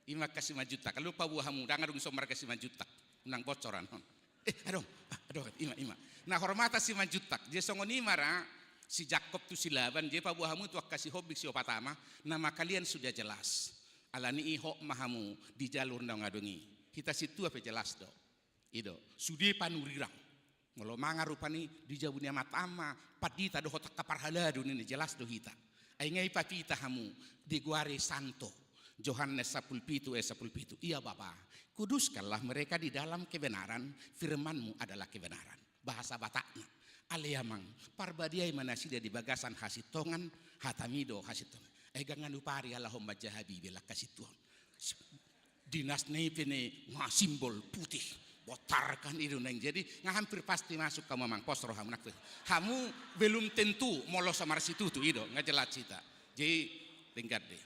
Ima angka Simanjuntak, kalau paboa hamu, ndang adong dison marga Simanjuntak, unang bocoran on. Eh, adong, ah, adong, ima, ima. Na hormata Simanjuntak, jadi songon i ma ra, si Jakob tu Silaban, jadi paboa hamu tu angka Sihombing siopat ama, nama kalian sudah jelas. Alani i hot ma hamu di jalur naung adong i. Hita sintua pe jelas do. I do, sude panurirang. Molo mangan rupani di jabu ni amanta ma, pandita dohot angka parhalado ninna, jelas do hita. Ai nga ipapita hamu, digoari santo. Johannes sampulu pitu ayat sampulu pitu. Iya Bapa, kuduskanlah mereka di dalam kebenaran, firman-Mu adalah kebenaran. Bahasa Batakna. Ale Amang, parbadiai ma nasida di bagasan hasintongan, hata-Mi do hasintongan. Ai gangan upari ala hombar jaha Bibel angka sintua on. Dinas na i pe ne, nga simbol putih. Botar kan i do naeng. Jadi nga hampir pasti masuk hamu Amang, pos rohamu nang pe. Hamu belum tentu molo so marsitutu i do, nga jelas hita. Jadi denggan deh.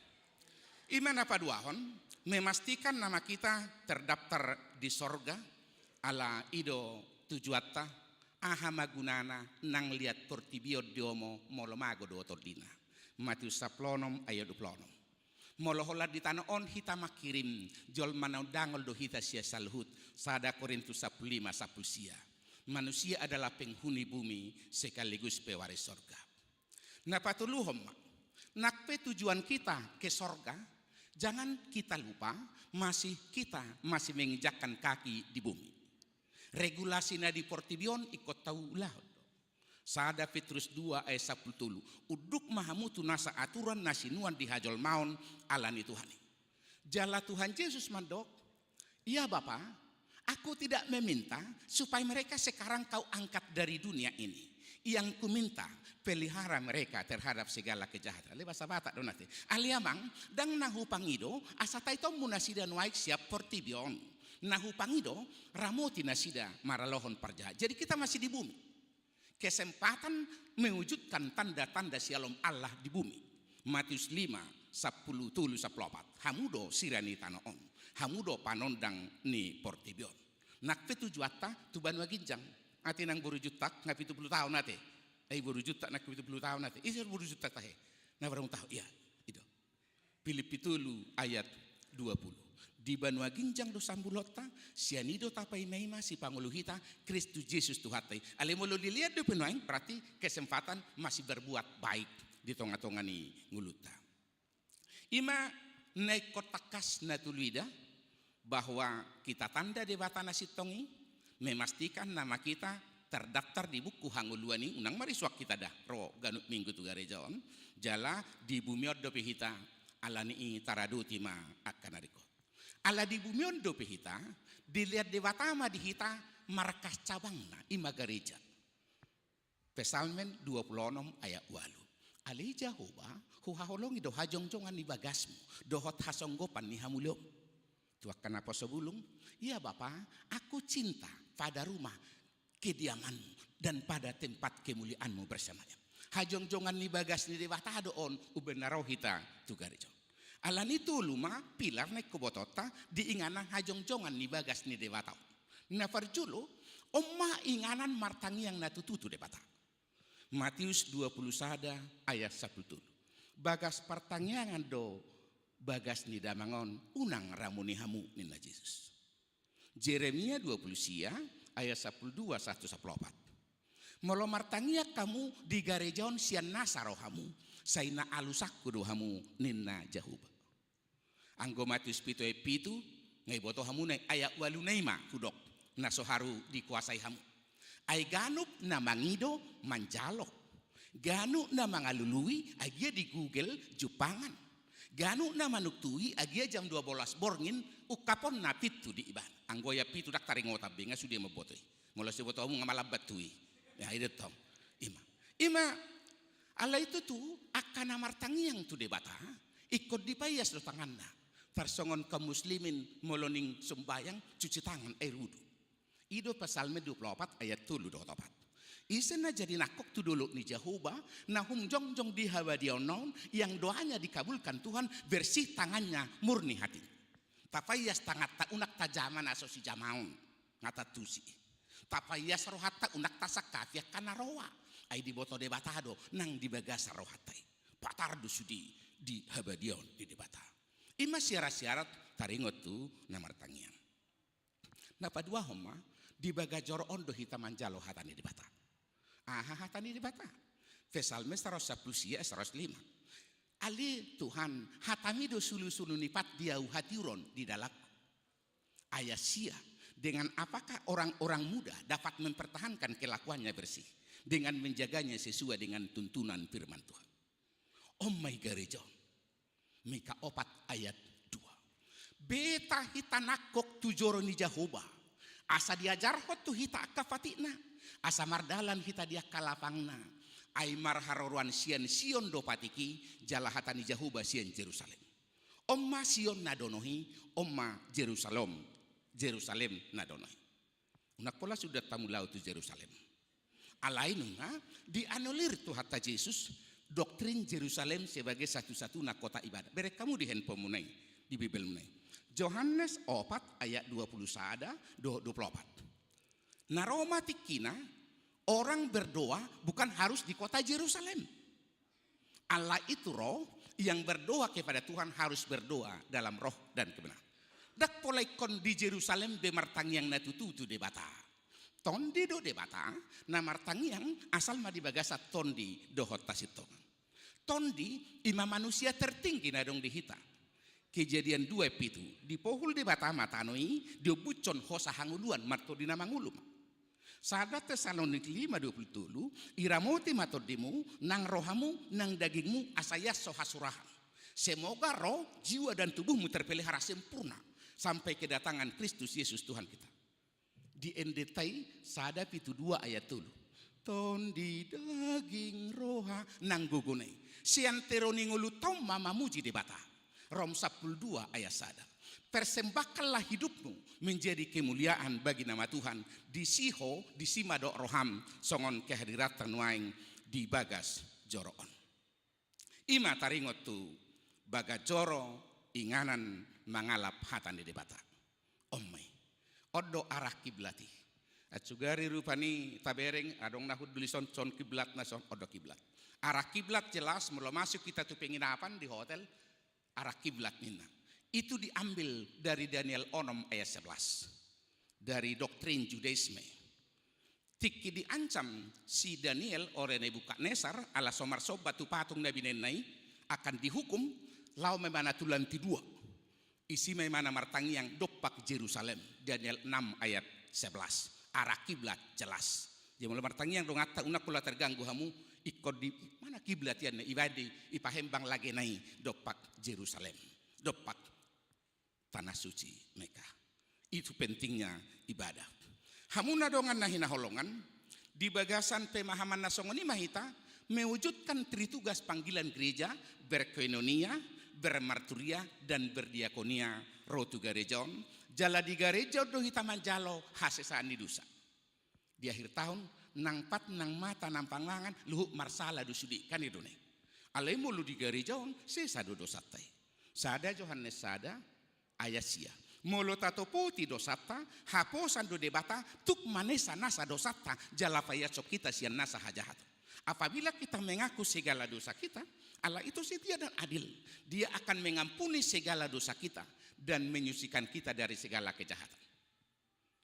Ima na paduahon, memastikan nama kita terdaftar di sorga, ala i do tujuanta, aha ma gunana nang liat portibi on diomo molo mago do tondina. Matius sampulu onom ayat dua puluh onom. Molo holan di tano on hita mangkirim, jolma naung dangol do hita sian saluhut, sada Korintus sampulu lima sampulu sia. Manusia adalah penghuni bumi sekaligus pewaris sorga. Na patoluhon ma, nang pe tujuan kita ke sorga, jangan kita lupa masih kita masih menginjakkan kaki di bumi. Regulasi na di portibi on ingkon taulahon do. Sada Petrus dua ayat sampulu tolu. Unduk ma hamu tu nasa aturan na sinuan di hajolmaon ala ni Tuhan i. Jala Tuhan Jesus mandok, "Ya Bapa, Aku tidak meminta supaya mereka sekarang Kau angkat dari dunia ini. Yang kuminta, pelihara mereka terhadap segala kejahatan. Alai bahasa Batak do na ate. Alai amang, ndang na hupangido asa taitommu nasida nuaeng sian portibi on. Na hupangido, ramoti nasida maralohon parjahat. Jadi kita masih di bumi. Kesempatan mewujudkan tanda-tanda Syalom Allah di bumi. Matius lima, sampulu tolu, sampulu opat. Hamu do sira ni tano on. Hamu do panondang ni portibi on. Nang pe tujuanta tu banua ginjang. Ate nang boru Juntak, nga pitu pulu taon ate. Ai boru Juntak nang pitu pulu taon ate. Ise boru Juntak tahe? Na boru Juntak tahe. Ia, i do. Pilippi tolu ayat dua pulu. Di banua ginjang do sambulonta, sian i do tapaima-ima sipangolu hita, Kristus Jesus Tuhanta i. Alai molo dilihat dope nuaeng, berarti kesempatan masih berbuat baik di tonga-tonga ni ngolunta. Ima na ingkon tangkas na tolu i da, bahwa kita tanda Debata na sintong i, memastikan nama kita terdaftar di buku hangoluan i, unang marisuang hita da ro ganup minggu tu gareja on, jala di bumi on dope hita, alani i taradoti ma angka na ringkot. Ala di bumi on dope hita, dilehon Debata ma di hita markas cabangna, ima gareja. Psalmen dua pulu onom ayat ualu. Alai Jahowa, huhaholongi do hajongjongan ni bagasmu, dohot hasonggopan ni hamuliaonmu. Tu angka naposo bulung, ya Bapa, aku cinta pada rumah kediamanmu dan pada tempat kemuliaanmu bersama-sama. Hajongjongan ni bagas ni Debata do on, umbahen na ro hita tu gareja on. Alani tolu ma pilar na ingkon botoonta di inganan hajongjongan ni bagas ni Debata on. Na parjolo, on ma inganan martangiang na tutu tu Debata. Matius dua pulu sada ayat sampulu tolu. Bagas partangiangan do bagas ni damang on, unang ramuni hamu, ninna Jesus. Jeremia dua pulu sia ayat sampulu dua sahat tu sampulu opat. Molo martangiang hamu di gareja on sian nasa rohamu, sai na alusanku do hamu, ninna Jahowa. Anggo Matius pitu ayat pitu, nga iboto hamu na i, ayat ualuna i ma hudok, na so haru dikuasai hamu. Ai ganup na mangido manjalo. Ganup na mangalului, ai gia di Google jumpangan. Ganup na manungtui, ai gia jam dua bolas borngin, ungkapon na pintu di ibana. Anggo ayat pitu ndang taringotan be, nga sude mamboto i. Molo so iboto hamu nga malambat tu i. Ya, i do tong. Ima. Ima, alai tutu, angka na martangiang tu Debata, ingkon dipaias do tanganna. Tarsongon kaum muslimin molo ning sumbayang, cuci tangan, air wudu. I do Psalmen dua pulu opat ayat tolu dohot opat. Ise na jadi nangkok tu dolok ni Jahowa, na umjongjong di habadiaonna on, yang doanya dikabulkan Tuhan, bersih tangannya, murni hatinya. Tapaias tanganta, unang tajama na so sijamaon, nga tantusi. Tapaias rohanta, unang tasangkapi angka na roa. Ai diboto Debata do nang di bagasan rohanta i. Patar do sude di habadiaon ni Debata. Ima syarat-syarat taringot tu na martangiang. Na paduahon ma, di bagas joro on do hita manjalo hata ni Debata. Aha hata ni Debata? Psalmen saratus sampulu sia, saratus lima. Ale Tuhan, hataMi do sulusulu ni pat di ahu hatiuron di dalanku. Ayat sia, dengan apakah orang-orang muda dapat mempertahankan kelakuannya bersih? Dengan menjaganya sesuai dengan tuntunan firman Tuhan. On ma i gareja on. Mika opat ayat dua. Beta hita nangkok tu joro ni Jahowa. Asa diajarhon tu hita angka patikna. Asa mardalan hita di angka lapangna. Ai marharoroan sian Sion do patik i, jala hata ni Jahowa sian Jerusalem. On ma Sion na dohot i, on ma Jerusalem, Jerusalem na dohot i. Unang pola suda hamu laho tu Jerusalem. Alai nunga dianulir Tuhanta Jesus doktrin Jerusalem sebagai satu-satunya kota ibadah. Bereng hamu di handphone muna i, di Bible muna i. Johannes opat ayat dua puluh sada dohot dua puluh opat. Na ro ma tingkina, orang berdoa bukan harus di kota Jerusalem. Allah itu roh, yang berdoa kepada Tuhan harus berdoa dalam roh dan kebenaran. Ndang pola ingkon di Jerusalem be martangiang na tutu tu Debata. Tondi do Debata, na martangiang asal ma di bagasan tondi dohot hasintongan. Tondi ima manusia tertinggi na adong di hita. Kejadian dua pitu, dipohul Debata ma tano i, diombushon hosa hangoluan martondi na mangolu ma. Sada Tesalonik lima dua puluh tolu, iramoti ma tondimu, nang rohamu, nang dagingmu, asa ias so hasurahan. Semoga roh, jiwa dan tubuhmu terpelihara sempurna sampai kedatangan Kristus Yesus Tuhan kita. Di endenta i sada pitu dua ayat tolu. Tondi daging roha nang gogona i. Sian tero ni ngolunta on ma mamuji Debata. Rom sampulu dua ayat sada. Persembahkanlah hidupmu menjadi kemuliaan bagi nama Tuhan. Disi ho, disi ma dohot roham songon kehadiranta nuaeng di bagas joro on. I ma taringot tu bagas joro inganan mangalap hata ni Debata. On ma i. On do arah kiblat i. Atsugari rupani tabereng adong na hundul i son, son kiblat na son, on do kiblat. Arah kiblat jelas molo masuk hita tu penginapan di hotel, arah kiblat ninna. Itu diambil dari Daniel onom ayat sebelas. Dari doktrin Judaisme. Tingki diancam si Daniel oleh Nebukadnesar ala so marsomba tu patung na binaenna i akan dihukum, laho ma ibana tu lantai dua. Isi ma ibana martangiang dompak Jerusalem, Daniel enam ayat sebelas. Arah kiblat jelas. Jadi molo martangiang donganta, unang pola terganggu hamu, ingkon di mana kiblat ian na ibadi, ipahembang lagena i dompak Jerusalem. Dompak tanah suci Mekah. Itu pentingnya ibadah. Hamu na dongan na hinaholongan, di bagasan pemahaman na songon i ma hita mewujudkan tritugas panggilan gereja, berkoinonia, bermarturia, dan berdiakonia, ro tu gareja on, jala di gareja on do hita manjalo hasesaan ni dosa. Di akhir tahun, nang pat, nang mata, nang pangan, luhut marsala do sude, kan i do na i. Alai molo di gareja on, sesa do dosanta i. Sada Johannes sada, ayat sia. Molo tatopoti dosanta, haposan do Debata, tuk manesa nasa dosanta, jala paiashon hita sian nasa hajahaton. Apabila kita mengaku segala dosa kita, Allah itu setia dan adil. Dia akan mengampuni segala dosa kita dan menyucikan kita dari segala kejahatan.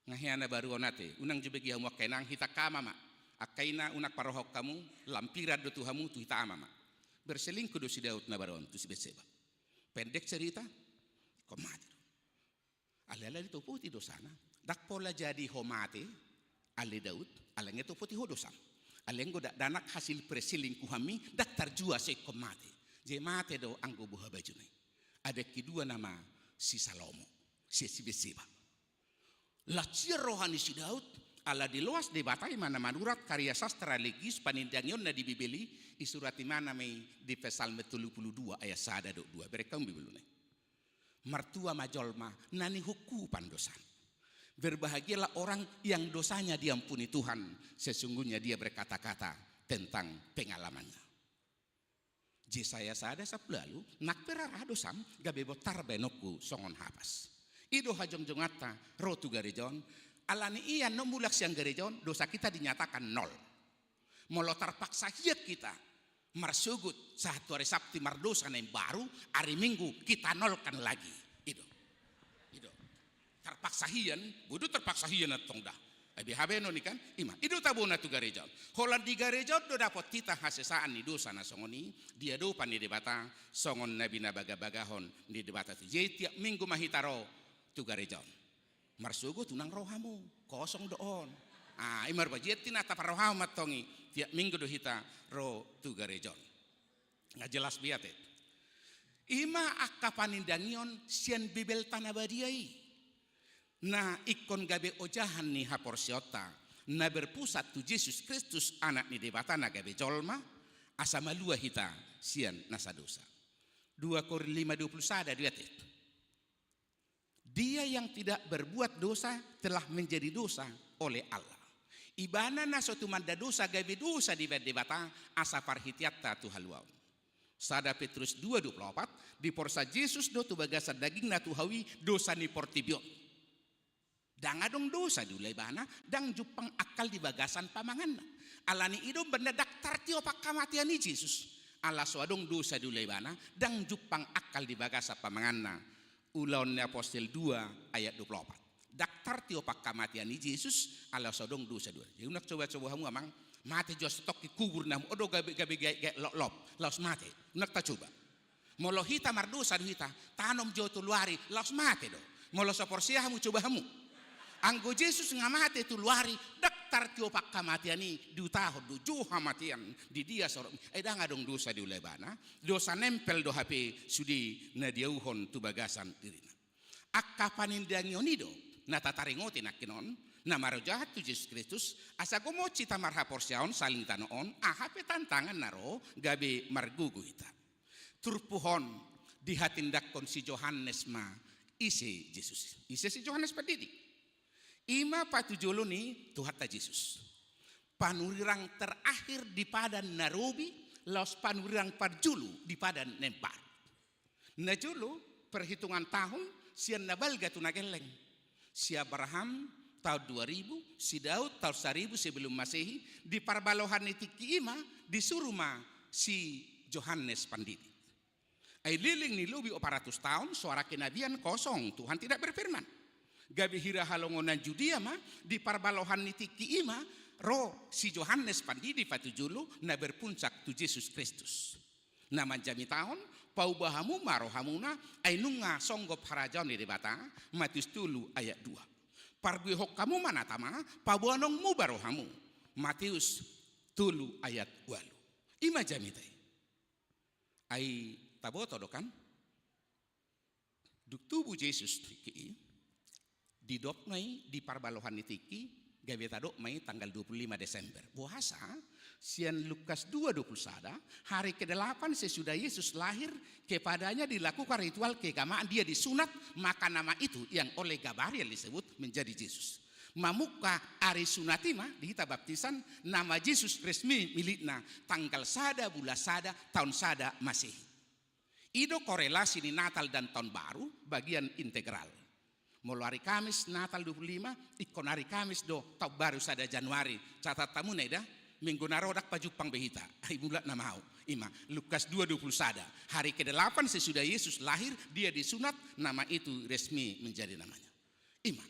Nga hea na baru on ate, unang jo bege hamu angka inang, hita ama ma. Angka ina, unang parohahon hamu, lampiran do tu hamu, tu hita ama ma. Berselingkuh do si Daud na baru on tu si Betseba. Pendek cerita, ingkon mate do. Alai ala ditopoti dosana, ndang pola jadi ho mate, ale Daud, ala nga ditopoti ho dosam. Alai anggo dakdanak hasil perselingkuhanmi, ndang tarjua so ingkon mate. Jadi mate do anggo boha bajuna i. Adong dua nama si Salomo, si, si Betseba. Laos sian roha ni si Daud, ala diloas Debata i ma na manurat karya sastra religius panindangionna di Bibel i, isurat i ma na ma i di Psalmen tolu pulu dua ayat sada dohot dua, bereng hamu Bibelmuna i. Martua ma jolma na nihungkupan dosana. Berbahagialah orang yang dosanya diampuni Tuhan, sesungguhnya dia berkata-kata tentang pengalamannya. Jesaya sada sampulu ualu, nang pe rara dosam, gabe bontar baenonku songon hapas. I do hajongjonganta ro tu gareja on, ala ni i annon mulak sian gareja on, dosa kita dinyatakan nol. Molo tarpaksa hian hita marsogot sahat tu ari Sabti mardosa na imbaru, ari Minggu kita nolkan lagi. I do. I do. Tarpaksa hian, bodo tarpaksa hian antong da. Ai beha baenon i kan? I ma, i do tabona tu gareja on. Holan di gareja on do dapot hita hasesaan ni dosa na songon i, di adopan ni Debata, songon na binabagabagahon ni Debata tu. Jadi tiap Minggu ma hita ro tu gareja on. Marsogot unang ro hamu, kosong do on. Ah, i ma rupa, jadi na taparrohahon ma antong i, tiap Minggu do hita ro tu gareja on. Nga jelas be ate. I ma angka panindangion sian Bibelta na badia i. Na ingkon gabe ojahan ni haporseaonta, na berpusat tu Jesus Kristus, Anak ni Debata na gabe jolma, asa malua hita sian nasa dosa. Dua Korintus lima dua pulu sada do i ate. Dia yang tidak berbuat dosa telah menjadi dosa oleh Allah. Ibana na so tumanda dosa gabe dosa dibahen Debata, asa parhiteanta tu haluaon. Sada Petrus dua dua pulu opat, diporsa Jesus do tu bagasan dagingna tu hau i dosa ni portibi on. Ndang adong dosa diula ibana, ndang jumpang angkal di bagasan pamanganna. Ala ni i do umbahen na ndang tartiop angka hamatean i Jesus. Ala so adong dosa diula ibana, ndang jumpang angkal di bagasan pamanganna. Ulaon ni Apostel dua ayat dua pulu opat. Ndang tartiop angka hamatean i Jesus, ala so adong dosa diula. Jadi unang coba-coba hamu amang, mate jo so tongkin kubur na hamu, on do gabe, gabe, gabe, gabe lop, lop, laos mate. Unang tacoba. Molo hita mardosa do hita, tanom jo tolu ari, laos mate do. Molo so porsea hamu, coba hamu. Anggo Jesus nga mate tolu ari, ndang tartiop angka hamatean i, diutahon do jo hamatean di dia sorokmi. Ai ndang adong dosa diula ibana, dosa nempel do hape sude na diauhon tu bagasan dirina. Angka panindangion i do na tataringoti nangkin on, Na marojahan tu Jesus Kristus, asa gomo hita marhaporseaon saling tano on, aha pe tantangan na ro gabe margogo hita. Turpuk on dihatindanghon si Johannes ma ise Jesus. Ise si Johannes Pandidi. I ma patujolo ni Tuhanta Jesus. Panurirang terakhir di Padan na Robi, laos panurirang parjolo di Padan na Imbaru. Na jolo, perhitungan tahun sian na balga tu na gelleng. Si Abraham tahun dua ribu, si Daud tahun seribu sebelum Masehi, di parbalohan ni tingki i ma disuru ma si Johannes Pandidi. Ai leleng ni lobi opat ratus tahun, suara kenabian kosong, Tuhan tidak berfirman. Gabe hira halongonan Judia ma, di parbalohan ni tingki i ma ro si Johannes Pandidi patujolo na berpuncak tu Jesus Kristus. Na manjamitahon, pauba hamu ma rohamuna, ai nunga songgop harajaon ni Debata, Matius tolu ayat dua. Parbuehon hamu ma na tama, paboa nunga muba rohamu, Matius tolu ayat ualu. I ma jamita i. Ai taboto do kan? Dung tubu Jesus tingki i, didok ma i di parbalohan ni tingki, gabe tadok ma i tanggal dua puluh lima Desember. Boasa? Sian Lukas dua dua puluh sada, hari kedelapan sesudah Yesus lahir, kepadanya dilakukan ritual keagamaan, dia disunat, maka nama itu yang oleh Gabriel disebut menjadi Jesus. Mamungka ari sunat i ma di hita baptisan, nama Jesus resmi milikna tanggal sada bulan sada tahun sada Masehi. I do korelasi ni Natal dan Tahun Baru bagian integral. Molo ari Kamis Natal dua puluh lima, ingkon ari Kamis do Tahun Baru sada Januari. Catat hamu na ida, minggu na ro ndang pajumpang be hita. Ai mulak nama au. I ma, Lukas dua dua puluh sada. Hari kedelapan sesudah Yesus lahir, dia disunat, nama itu resmi menjadi namanya. I ma.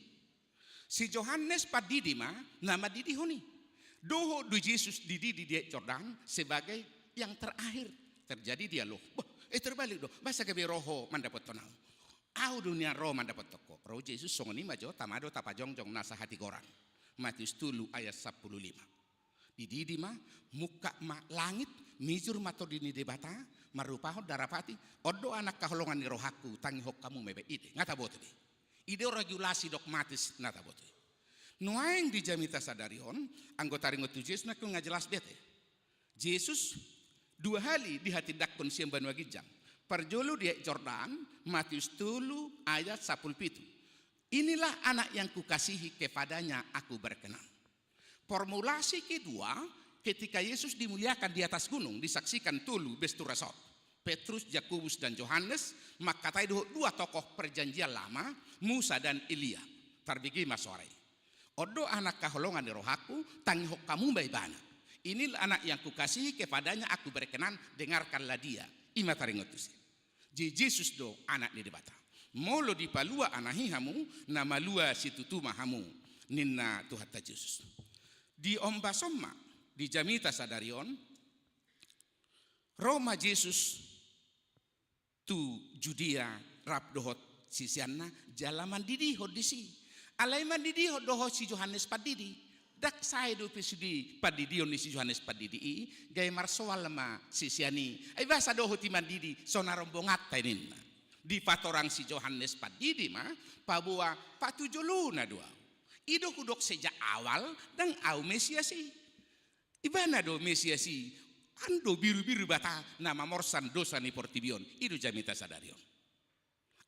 Si Johannes Pandidi ma na mandidihon i. Dohot do Jesus dididi di Aek Jordan sebagai yang terakhir. Terjadi dialog. Bah, eh, terbalik do. Boasa gabe ro ho mandapothon au? Au do nian ro mandapothon ho. Ro Jesus songon i ma jo, tama do tapajongjong nasa hatigoran. Matius tolu ayat sampulu lima. Dididi ma, mungka ma langit, mijur ma Tondi ni Debata, marrupahon darapati, on do anak haholongan ni rohangku, tangihon hamu ma i. Ide, nga taboto be. Ide regulasi dogmatis na taboto i. Nuaeng di jamita sadari on, anggo taringot tu Jesus nangkin nga jelas be ate. Jesus dua hali dihatindanghon sian banua ginjang. Parjolo di Aek Jordan, Matius tolu ayat sampulu pitu. Inilah anak yang kukasihi, kepadanya aku berkenan. Formulasi kedua, ketika Yesus dimuliakan di atas gunung, disaksikan tolu bestur resort. Petrus, Jakobus, dan Johannes, mangkatai dohot dua tokoh perjanjian lama, Musa dan Elia. Tarbege ma soara i. On do anak haholongan ni rohangku, tangihon hamu ma ibana. Inilah anak yang kukasihi, kepadanya aku berkenan, dengarkanlah dia. I ma taringot tusi. Jadi Jesus do anak ni Debata. Molo dipalua anak i hamu, na malua situtu ma hamu, ninna Tuhanta Jesus. Di ombas on ma, di jamita sadari on, ro ma Jesus tu Judia rap dohot siseanna, jala mandidihon disi. Alai mandidihon do ho si Johannes Pandidi. Ndang sae dope sude pandidion ni si Johannes Pandidi i, gabe marsoal ma sisean i. Ai boasa dohot i mandidi, so na rombonganta i ninna. Dipatorang si Johannes Pandidi ma, paboa patujolona do au. I do hudok sejak awal, ndang au Mesias i. Ibana do Mesias i, an do birubiru bata na mamorsan dosa ni portibi on, i do jamita sadari on.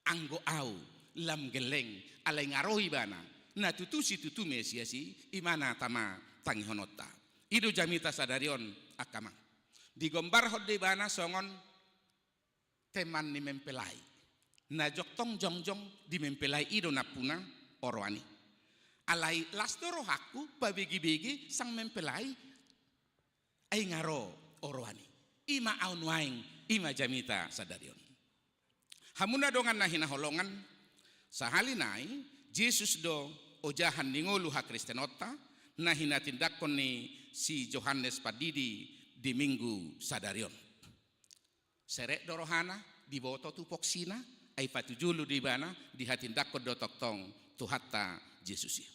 Anggo au, lam gelleng, alai nga ro ibana, na tutu situtu Mesias i, i ma na tama tangihononta. I do jamita sadari on, angka amang. Digombarhon do ibana songon teman ni mempelai. Na jongtong jongjong di mempelai i do nampuna oroan i. Alai las do rohangku, pabegebege sang mempelai, ai nga ro oroan i. I ma au nuaeng, i ma jamita sadari on. Hamu na dongan na hinaholongan, sahali nai, Jesus do ojahan ni ngolu hakristenonta, na hinatindanghon ni si Johannes Pandidi di minggu sadari on. Serep do rohana, diboto tupoksina, ai patujolo do ibana, dihatindanghon do tongtong Tuhanta Jesus i.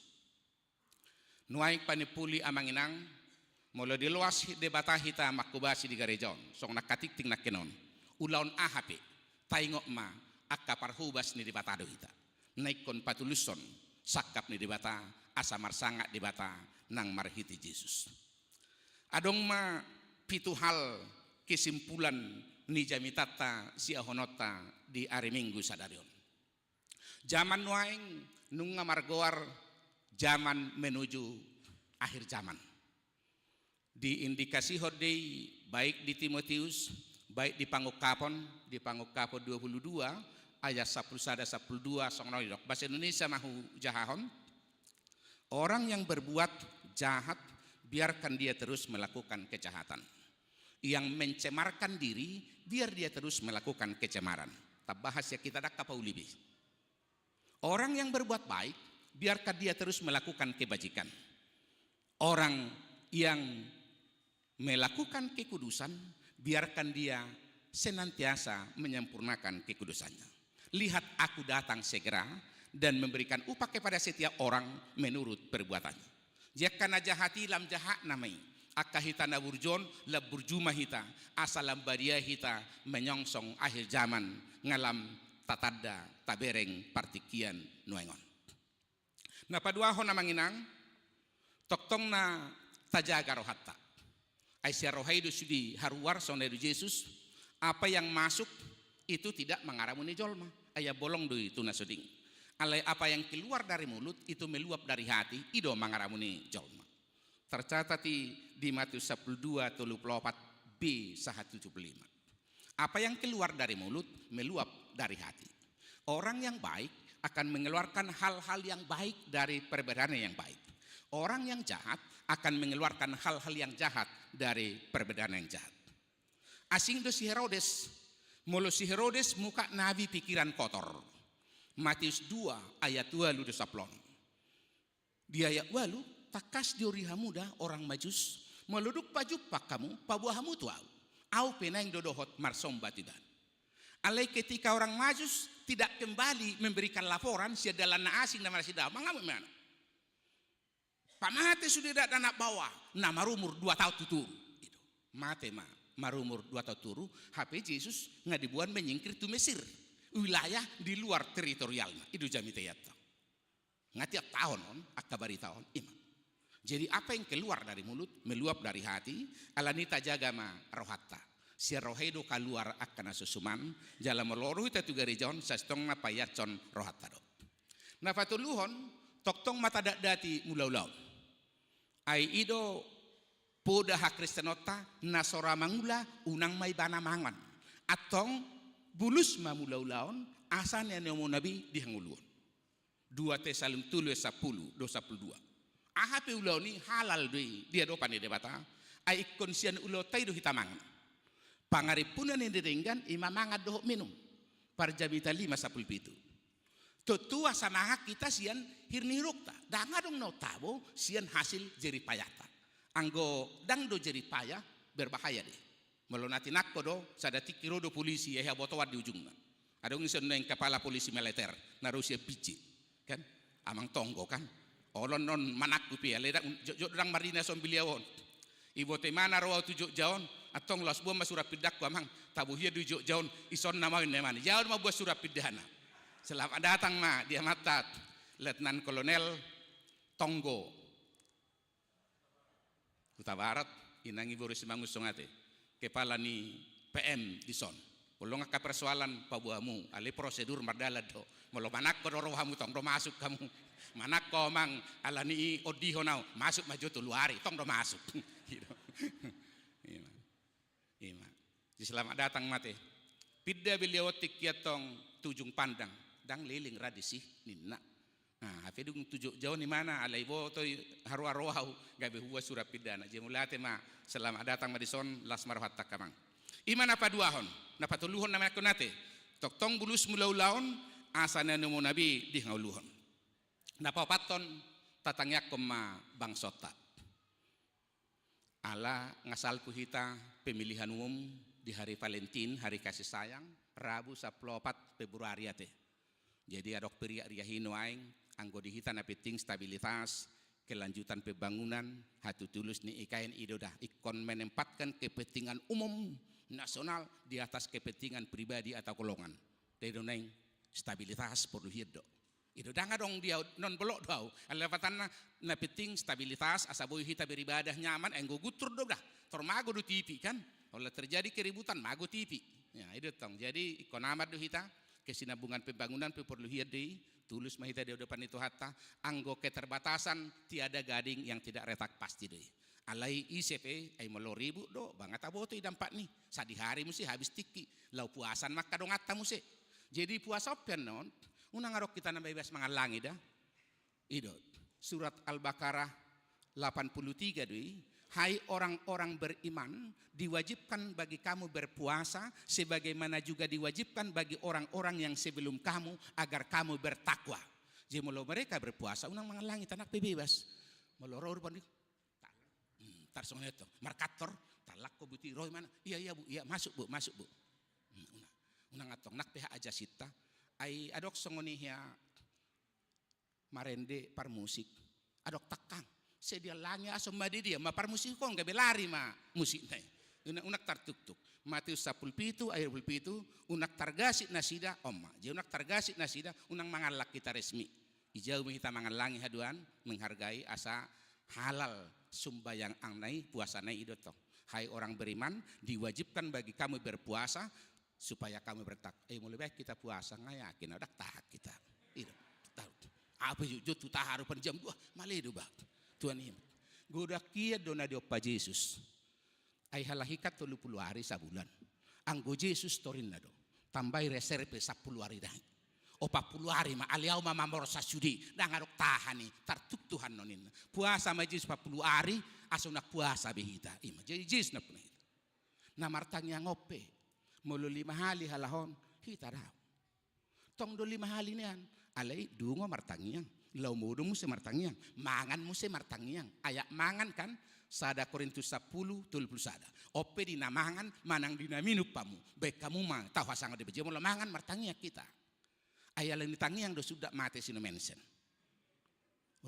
Nuaeng panimpuli amang inang, molo diloas Debata hita manghobasi di gareja on, songon angka tingting nangkin on, ulaon aha pe, taingot ma, angka parhobas ni Debata do hita. Na ingkon patulushon, sangkap ni Debata, asa marsangap Debata nang marhite Jesus. Adong ma pitu hal kesimpulan ni jamitanta siahononta di ari Minggu sadari on. Jaman nuaeng nunga margoar jaman menuju akhir jaman. Diindikasihon do i baik di Timotius, baik di Pangungkapon, di Pangungkapon dua puluh dua ayat sampulu sada sampulu dua songon on didok. Bahasa Indonesia ma hujahahon. Orang yang berbuat jahat, biarkan dia terus melakukan kejahatan. Yang mencemarkan diri, biar dia terus melakukan kecemaran. Tabahen sian hita dangka pauli be. Orang yang berbuat baik, biarkan dia terus melakukan kebajikan. Orang yang melakukan kekudusan, biarkan dia senantiasa menyempurnakan kekudusannya. Lihat, aku datang segera dan memberikan upah kepada setiap orang menurut perbuatannya. Jadi angka na jahat i lam jahat nama i. Angka hita na burju on lam burju ma hita, asa lam badia hita menyongsong akhir jaman, nga lam tatanda tabereng partingkian nuaeng on. Na paduahon, amang inang, tongtong na tajaga rohanta. Ai sian roha i do sude haruar, songon na nidok Jesus, apa yang masuk itu tidak mangaramuni jolma. Ai bolong do i tu na so ding. Alai apa yang keluar dari mulut itu meluap dari hati, i do mangaramuni jolma. Tercatat i di Matius sampulu dua tolu pulu opat b sahat tujuh pulu lima. Apa yang keluar dari mulut meluap dari hati. Orang yang baik akan mengeluarkan hal-hal yang baik dari perbedaannya yang baik. Orang yang jahat akan mengeluarkan hal-hal yang jahat dari perbedaan yang jahat. Asing do si Herodes. Molo si Herodes muka nabi pikiran kotor. Matius dua ayat ualu do sampulu onom. Di ayat ualu, tangkas diori hamu da orang Majus, molo dung pajumpang hamu, paboa hamu tu ahu. Ahu pe naeng do dohot marsomba tu ibana. Alai ketika orang Majus tidak kembali memberikan laporan sian dalan na asing na marasi da, mangamuk ma ibana. Pamate sude dakdanak baoa na marumur dua taon tu toru. I do. Mate ma marumur dua taon tu toru, hape Jesus nga diboan menyingkir tu Mesir. Wilayah di luar teritorialna. I do jamita i antong. Nga tiap taon on angka barita on, i ma. Jadi apa yang keluar dari mulut meluap dari hati. Alani i tajaga ma rohanta. Sian roha i do kaluar angka na susuman, jala molo ro hita tu gareja on, sai tongtong na paiashon rohanta do. Na patoluhon, tongtong ma tadatdati mulaulaon. Ai i do poda hakristenonta, na so ra mangula unang ma ibana mangan. Antong bulus ma mulaulaon, asa nian umuna be di hangoluan. Dua Tesalonik tolu ayat sampulu dohot sampulu dua. Aha pe ulaon i halal do i di adopan ni Debata, ai ingkon sian ulaonta i do hita mangan. Pangarimpunan ni na denggan i ma mangan dohot minum. Parjamita lima sampulu pitu. Tontu asa mangan hita sian hir ni hiropta. Ndang adong na tabo sian hasil jeripayahta. Anggo ndang do jeripayah, berbahaya do i. Molo na tinangko do, sada tingki ro do polisi, ai habotoan di ujungna. Adong i songon naeng kepala polisi militer na ro sian Fiji, kan? Amang tonggo, kan? Olo on manangko pe, alai ndang, jotjot ndang marina songon beliau on. Iboto imana ro ahu tu Jogja on, antong laos boan ma surat pindangku, amang, tabo hian do i Jogja on, dison nama au, inna imana. Jaha do mamboan surat pindana. Selamat datang ma di amanta Letnan Kolonel Tonggo Hutabarat, inang, iboru Simangunsong ate, kepala ni P M dison. Molo angka persoalan paboa hamu, alai prosedur mardalan do. Molo manangko do ro hamu, tong do masuk hamu. Manangko, amang, alani i ondihon au, masuk ma jo tolu ari, tong do masuk. I do. I ma. I ma. Jadi selamat datang ma ate. Pinda beliau on tingki i antong tu Ujung Pandang. Ndang leleng ra disi, ninna. Nah, hape dung tu Jogja on imana, alai iboto i haroa ro ahu, gabe huboan surat pindana. Jadi mauliate ma, selamat datang ma dison, las ma rohanta, amang. I ma na paduahon. Na patoluhon, amang inang, ate. Tongtong bulus mulaulaon, asa nian umuna be di hangoluan. Na paopathon, tatangiangkon ma bangsonta. Ala nga salpu hita pemilihan umum di hari Valentine, hari kasih sayang, Rabu sampulu opat Februari ate. Jadi adong pe riak-riak i nuaeng, anggo di hita na penting stabilitas, kelanjutan pembangunan, hatutulos ni I K N, i do da, ingkon menempatkan kepentingan umum nasional di atas kepentingan pribadi atau golongan. Jadi do nuaeng stabilitas porlu hian do. I do, ndang adong dia, non bolok do au. Ala lapatanna, na penting stabilitas, asa boi hita beribadah nyaman, anggo guntur do dah. Tor mago do T V kan. Kalau terjadi keributan, mago T V. Ya, i do tong. Jadi, ingkon aman do hita, kesinambungan pembangunan pe porlu hian do i, tulus ma hita di adopan ni Tuhanta, anggo keterbatasan tiada gading yang tidak retak, pasti do i. Alai ise pe, ai molo ribut do, bangga taboto i dampakni. Sadihari muse habis tingki, laho puasa ma angka donganta muse. Jadi puasa on pe annon, unang adong hita na bebas mangallangi da. I do, surat Al-Baqarah delapan puluh tiga do i, "Hai orang-orang beriman, diwajibkan bagi kamu berpuasa sebagaimana juga diwajibkan bagi orang-orang yang sebelum kamu agar kamu bertakwa." Jadi molo mereka berpuasa, unang mangallangi, ndang pe bebas. Molo ro urban di Hmm, tar songon i tong. Markantor, tallak ho buti, ro i mana? Iya, iya, Bu, iya, masuk, Bu, masuk, Bu. Hmm, unang. Unang antong, nang pe hak ajasinta. Ai adong songon i hea marende parmusik. Adong tangkang. Sai diallangi asa ma di dia, ma parmusik on gabe lari ma musikna i. Unang, unang tartuktuk. Matius sampulu pitu, ayat dua pulu pitu, unang targasip nasida, on ma. Jadi unang targasip nasida, unang mangallang hita resmi. Dijou ma hita mangallangi haduan, menghargai asa halal sumbayang na i, puasa na i, i do tong. Hai orang beriman, diwajibkan bagi kamu berpuasa supaya kamu bertak-, eh, molo baen hita puasa, nga yakin, ndang tahan hita. I do, tahan. Apa jo, jo tu tahan, rupani jam dua, male do bah. Tuhan i. Godang hian do na diompa Jesus. Ai halak i kan tolu pulu ari sabulan. Anggo Jesus torinna do. Tambai reserve sampulu ari nai. Opat pulu ari ma, alai au ma mamorsan sude. Ndang adong tahan i, tartuktuk annon ninna. Puasa ma Jesus opat pulu ari, asa unang puasa be hita. I ma, jadi Jesus na puna hita. Na martangiang on pe. Molo lima hali halak on, hita dao. Tong do lima hali nian. Alai dungo martangiang. Laho modom muse martangiang. Mangan muse martangiang. Ayat mangan kan, sada Korintus sampulu, tolu pulu sada. On pe di na mangan, manang di na minum hamu. Baen hamu ma, tau hasangap di bajimu, laho mangan martangiang hita. Ai alani tangiang do suda mate si Nommensen.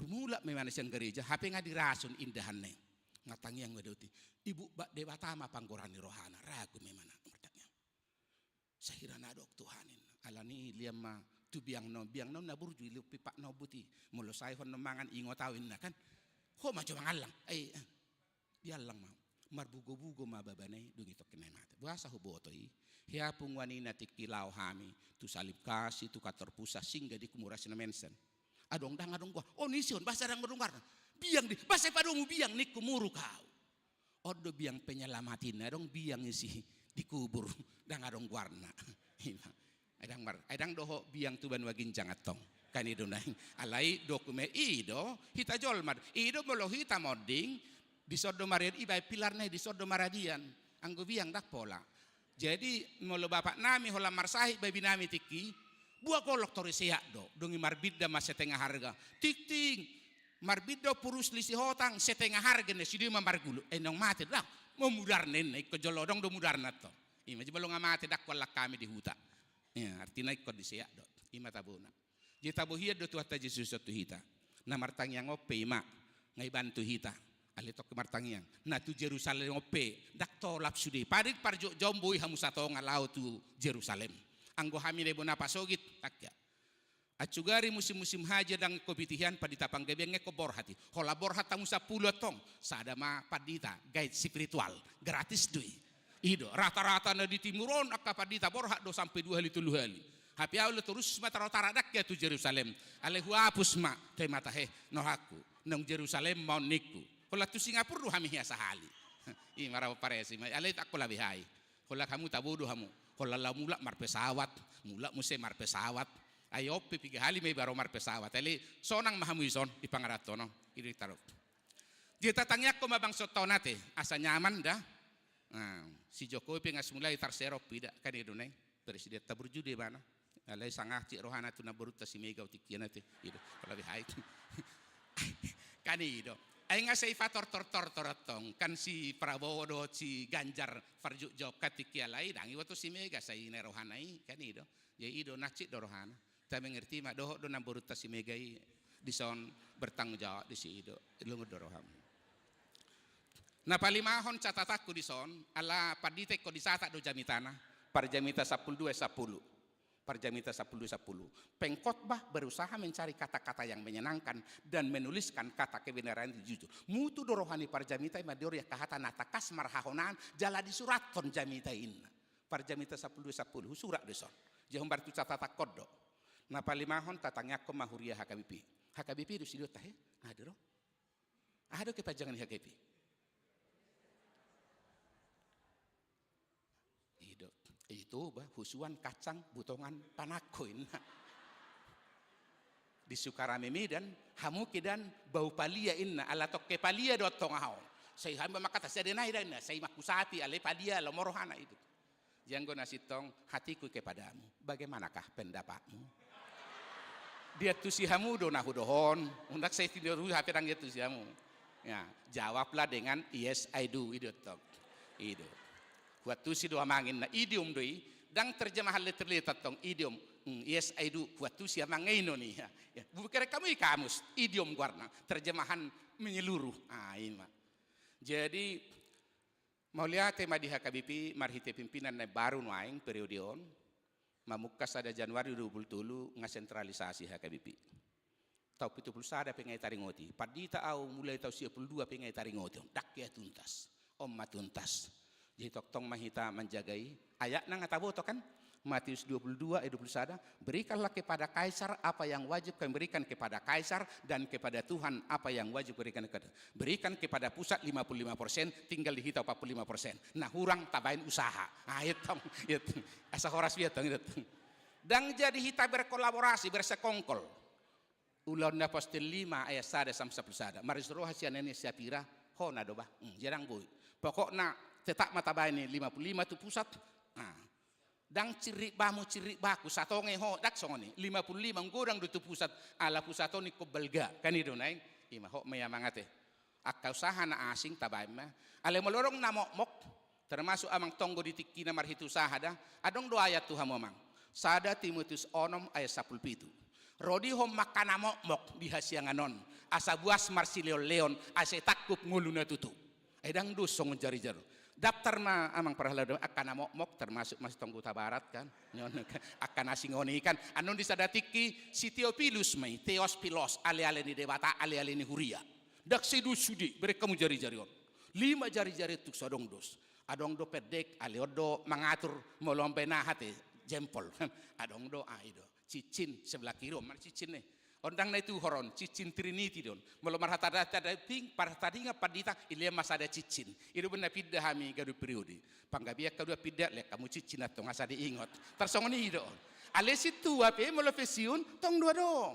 Mulak ma ibana sian gareja, hape nga diraso indahanna i. Nga tangiang ma doti. Ibuk ba Debata ma panggora ni rohana, ragu ma ibana martangiang. Sahira na adong Tuhan in. Alani i lian ma tu biangna on, biangna on na burju, i liu pipakna on buti. Molo sae ho annon mangan, ingot au inna kan. Ho ma jo mangallang. Ai, eh. Diallang ma. Marbugobugo ma babana i, dung i tongkin na i mate. Boasa huboto i? Hea punguan i na tingki laho hami tu Salim Kasih, tu kantor pusat, singgah di kuburan si Nommensen. Adong, ndang adong goar. On ise on, boasa ndang adong goarna? Biang di, boasa i padomu biang ningku, muruk au. On do biang penyelamat i, na adong biang isi dikubur, ndang adong goarna. Ima. Ai ndang mar-, ai ndang dohot biang tu banua ginjang antong. Kan i do naeng. Alai dokumen i do, hita jolma do. I do molo hita monding, dison do maradian, ibaen pilarna i dison do maradian. Anggo biang ndang pola. Jadi, molo bapak nami holan marsahit babi nami tingki, boha golok tor i seat do, dung i marbinda ma setengah harga. Tingting, marbinda purus lisi hotang, setengah harga na sidea ma margulu. Eh, naung mate do, ndang, ma mudarna inna, ingkon jolo adong do mudarna antong. Ima, jolo nga mate, ndang huallang hami di huta. Ya, artina ingkon diseat do. Ima tabona. Jadi tabo hian do Tuhanta Jesus on tu hita. Na martangiang on pe ima, nga ibantu hita. Alai tongkin martangiang. Na tu Jerusalem on pe, ndang tolap sude. Paling parjotjot on boi hamu satonga laho tu Jerusalem. Anggo hami na ibana pasogit, takka. Acugari musim-musim haji ndang ingkon pitihian, pandita panggabean nga ingkon borhat i. Holan borhat hamu sampulu antong, sada ma pandita, guide spiritual, gratis do i. I do, rata-rata na di timur on angka pandita borhat do sampe dua hali tolu hali. Hape au le torus ma taro tara, ndang hea tu Jerusalem. Alai huapus ma, te mata he, nohangku, naung Jerusalem ma on ningku. Holan tu Singapura do hami hea sahali. I ma rau paresi ma, alai anggo labe hea i. Holan hamu tabo do hamu. Holan laho mulak marpesawat, mulak muse marpesawat. Ai on pe piga hali ma iba ro marpesawat. Alai sonang ma hamu dison, di pangarantoan on. I do i taro. Jadi tatangiangkon ma bangso on ate, asa nyaman da. Nah, si Jokowi pe nga mulai tarsero pida, kan i do naeng. Presiden taburju do ibana. Alai sangap cik rohana tu namborunta si Mega on tingki an ate. I do, labe hea i. Kan i do. Ai nga sai patortor-tortor antong. Kan si Prabowo dohot si Ganjar parjotjot kan tingki, alai ndang iboto si Mega, sai na rohana i, kan i do. Jadi i do, nancit do rohana. Tamengerti ma, dohot do namborunta si Mega i dison bertanggung jawab disi, i do. Lungun do roham. Na palimahon catatanku dison, ala pandita ingkon dicatat do jamitana, Parjamita sampulu dua sampulu. Parjamita sampulu dua sampulu. Pengkhotbah berusaha mencari kata-kata yang menyenangkan dan menuliskan kata kebenaran yang jujur. Mutu do roha ni parjamita i mandiori angka hata na tangkas marhahonaan jala disurathon jamita i inna. Parjamita sampulu dua sampulu, husurat do dison. Jadi hombar tu catatankon do. Na palimahon tatangiangkon ma huria H K B P. H K B P do sidionta he? Aha do ro? Aha do kepanjangan ni H K B P? I do. Itu bah, husuan kacang butongan panakko inna. Di Sukarame Medan, hamu ke dan bau palia inna, ala tongke palia do tong ahu. Sai hami mangkata sada nai da inna, sai mangkusapi, alai palia, lomo rohana itu. Janggo na sintong, hatiku kepadamu, bagaimanakah pendapatmu? Diantusi hamu do na hudohon, undak sai tindoru hape ndang diantusi hamu. Ya, jawablah dengan yes I do, i do tong. I do. Huantusi do amang inna, idiom do i, ndang terjemahan literally tong, idiom. Hmm, yes I do, huantusi amang, inna i. Ya, ya. Bukan kamu i kamus, idiom goarna, terjemahan menyeluruh. Ah, i ma. Jadi, mauliate ma di H K B P marhite pimpinan na baru nuaeng periode on, mamungka sada Januari dua puluh tolu nga sentralisasi H K B P. Taon pitu puluh sada pe nga i taringoti, pandita au mulai taon sia puluh dua pe nga i taringoti, ndang hea tuntas, on ma tuntas. Jadi tongtong ma hita manjaga i, ayatna nga taboto kan? Matius dua puluh dua ayat dua puluh sada, "Berikanlah kepada Kaisar apa yang wajib kami berikan kepada Kaisar, dan kepada Tuhan apa yang wajib berikan kepada, berikan kepada pusat lima puluh lima persen, tinggal di hita empat puluh lima persen. Na hurang tabaen usaha." Ah, i tong, i tong. Asa horas be i tong, i tong. Ndang jadi hita berkolaborasi, bersekongkol. Ulaon ni Apostel lima ayat sada sampe sampulu sada. Marisi roha sian na i sapira, hona do bah. Hmm, jadi ndang boi. Pokokna tetap ma tabaen i lima puluh lima tu pusat. Nah, ndang cirrik bamu, cirrik baku, satonge ho, ndang songon i. Lima puluh lima, godang do tu pusat, ala pusat on ingkon balga. Kan i do naeng. I ma, hot ma i amang ate. Angka usaha na asing tabaen ma. Alai molo adong na mokmok, termasuk amang tonggo di tingkina marhite usaha da, adong do ayat tu hamu amang. Sada Timotius onom ayat sampulu pitu. Rodihon ma angka na mokmok di hasiangan on, asa buas marsileonleon, asa tangkup ngolu na tutu. Ai ndang dos songon jarijari. Daftar ma amang parhalado angka na mokmok, termasuk ma si tonggo Hutabarat kan. Angka na singon i kan. Annon di sada tingki si Teopilus ma i, Teos Pilos, aleale ni Debata, aleale ni huria. Ndang sai dos sude, bereng hamu jarijari on. Lima jarijari tuk so adong dos. Adong do pendek, alai on do mangatur molo ambaen aha te, jempol. Adong do, ah, i do. Cincin sebelah kiri on, mana cincin ni? On ndang na ituhor on, cincin Trinity do on. Molo marhatanda-tanda ping, marhatandingan pandita, ilean ma sada cincin. I do umbahen na pinda hami ganup periode. Panggabean haduan pinda, lean hamu cincin antong asa diingot. Tarsongon i do on. Alai sintua pe molo pensiun, tong do adong.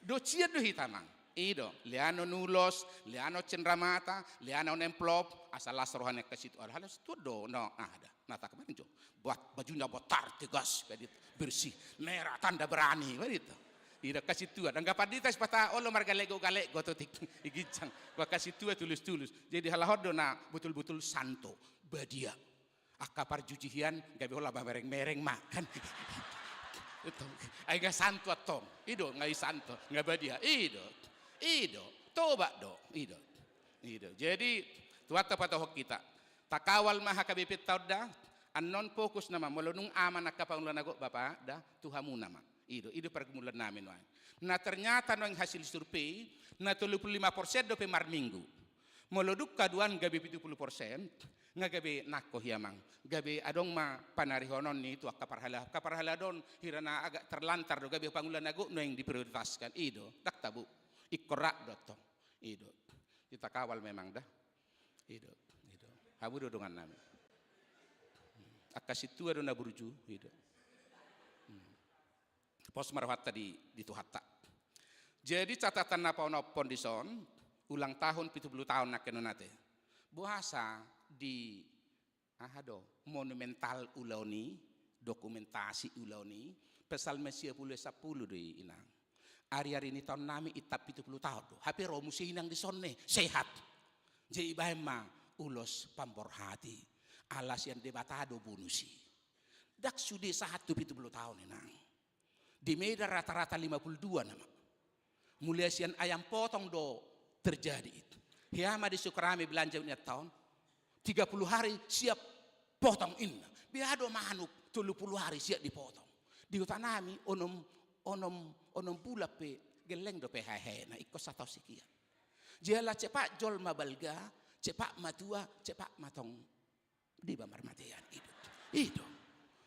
Dos sian do hita amang. I do, leanon ulos, leanon cenramata, leanon amplop, asa las roha ni angka sintua. Alai sintua do, no, ah, da. Na tangkap jo. Buat bajunya botar, tegas, kan i do. Bersih, merah, tanda berani, kan i do. I do angka sintua. Angka pandita sipata olo margalego-galego tu tingki i ginjang. Angka sintua tulus-tulus. Jadi halak on do na betul-betul santo, badia. Angka parjujihian, gabe holan mamereng-mereng ma, kan. Ai nga santo antong. I do, nga i santo, nga badia. I do. I do. Tobat do. I do. I do. Jadi, Tuhanta patohot hita. Takawal ma H K B P-nta on da, annon fokus nama, molo nunga aman angka pangula na gok bapa, da, tu hamu nama. I do, i do pargumulan nami nuaeng. Na ternyata nuaeng hasil survei, na tolu pulu lima persen dope marminggu. Molo dung haduan gabe pitu pulu persen, nga gabe nangko i amang. Gabe adong ma panarihonon ni tu angka parhala-, angka parhalado on hira na agak terlantar do gabe pangula na gok nuaeng diprioritaskan. I do, ndang tabo. Ingkon rap do tong. I do. Hita kawal memang da. I do, i do. Hamu do dongan nami. Angka sintua do na burju, i do. Pos ma rohanta di, di Tuhanta. Jadi catatan na paonomhon dison, ulang tahun pitu pulu taon nangkin on ate. Boasa di, aha do, monumental ulaon i, dokumentasi ulaon i, Psalmen sia pulu sampulu do i inang. Ari-ari ni taon nami intan pitu pulu taon do. Hape ro muse inang dison ne, sehat. Jadi baen ma ulos pamborhat i. Ala sian Debata do bonus i. Ndang sude sahat tu pitu pulu taon inang. Di Medan rata-rata lima pulu dua nama. Mulai sian ayam potong do terjadi itu. Hea ma di Sukarame belanja nian taon. Tiga puluh hari siap potong inna. Bea do manuk tolu pulu hari siap dipotong. Di huta nami onom, onom, onom bulan pe gelleng dope hahe na ingkon sataon sikian. Jala cepat jolma balga, cepat matua, cepat matong. Deba marmatean, i do. I do.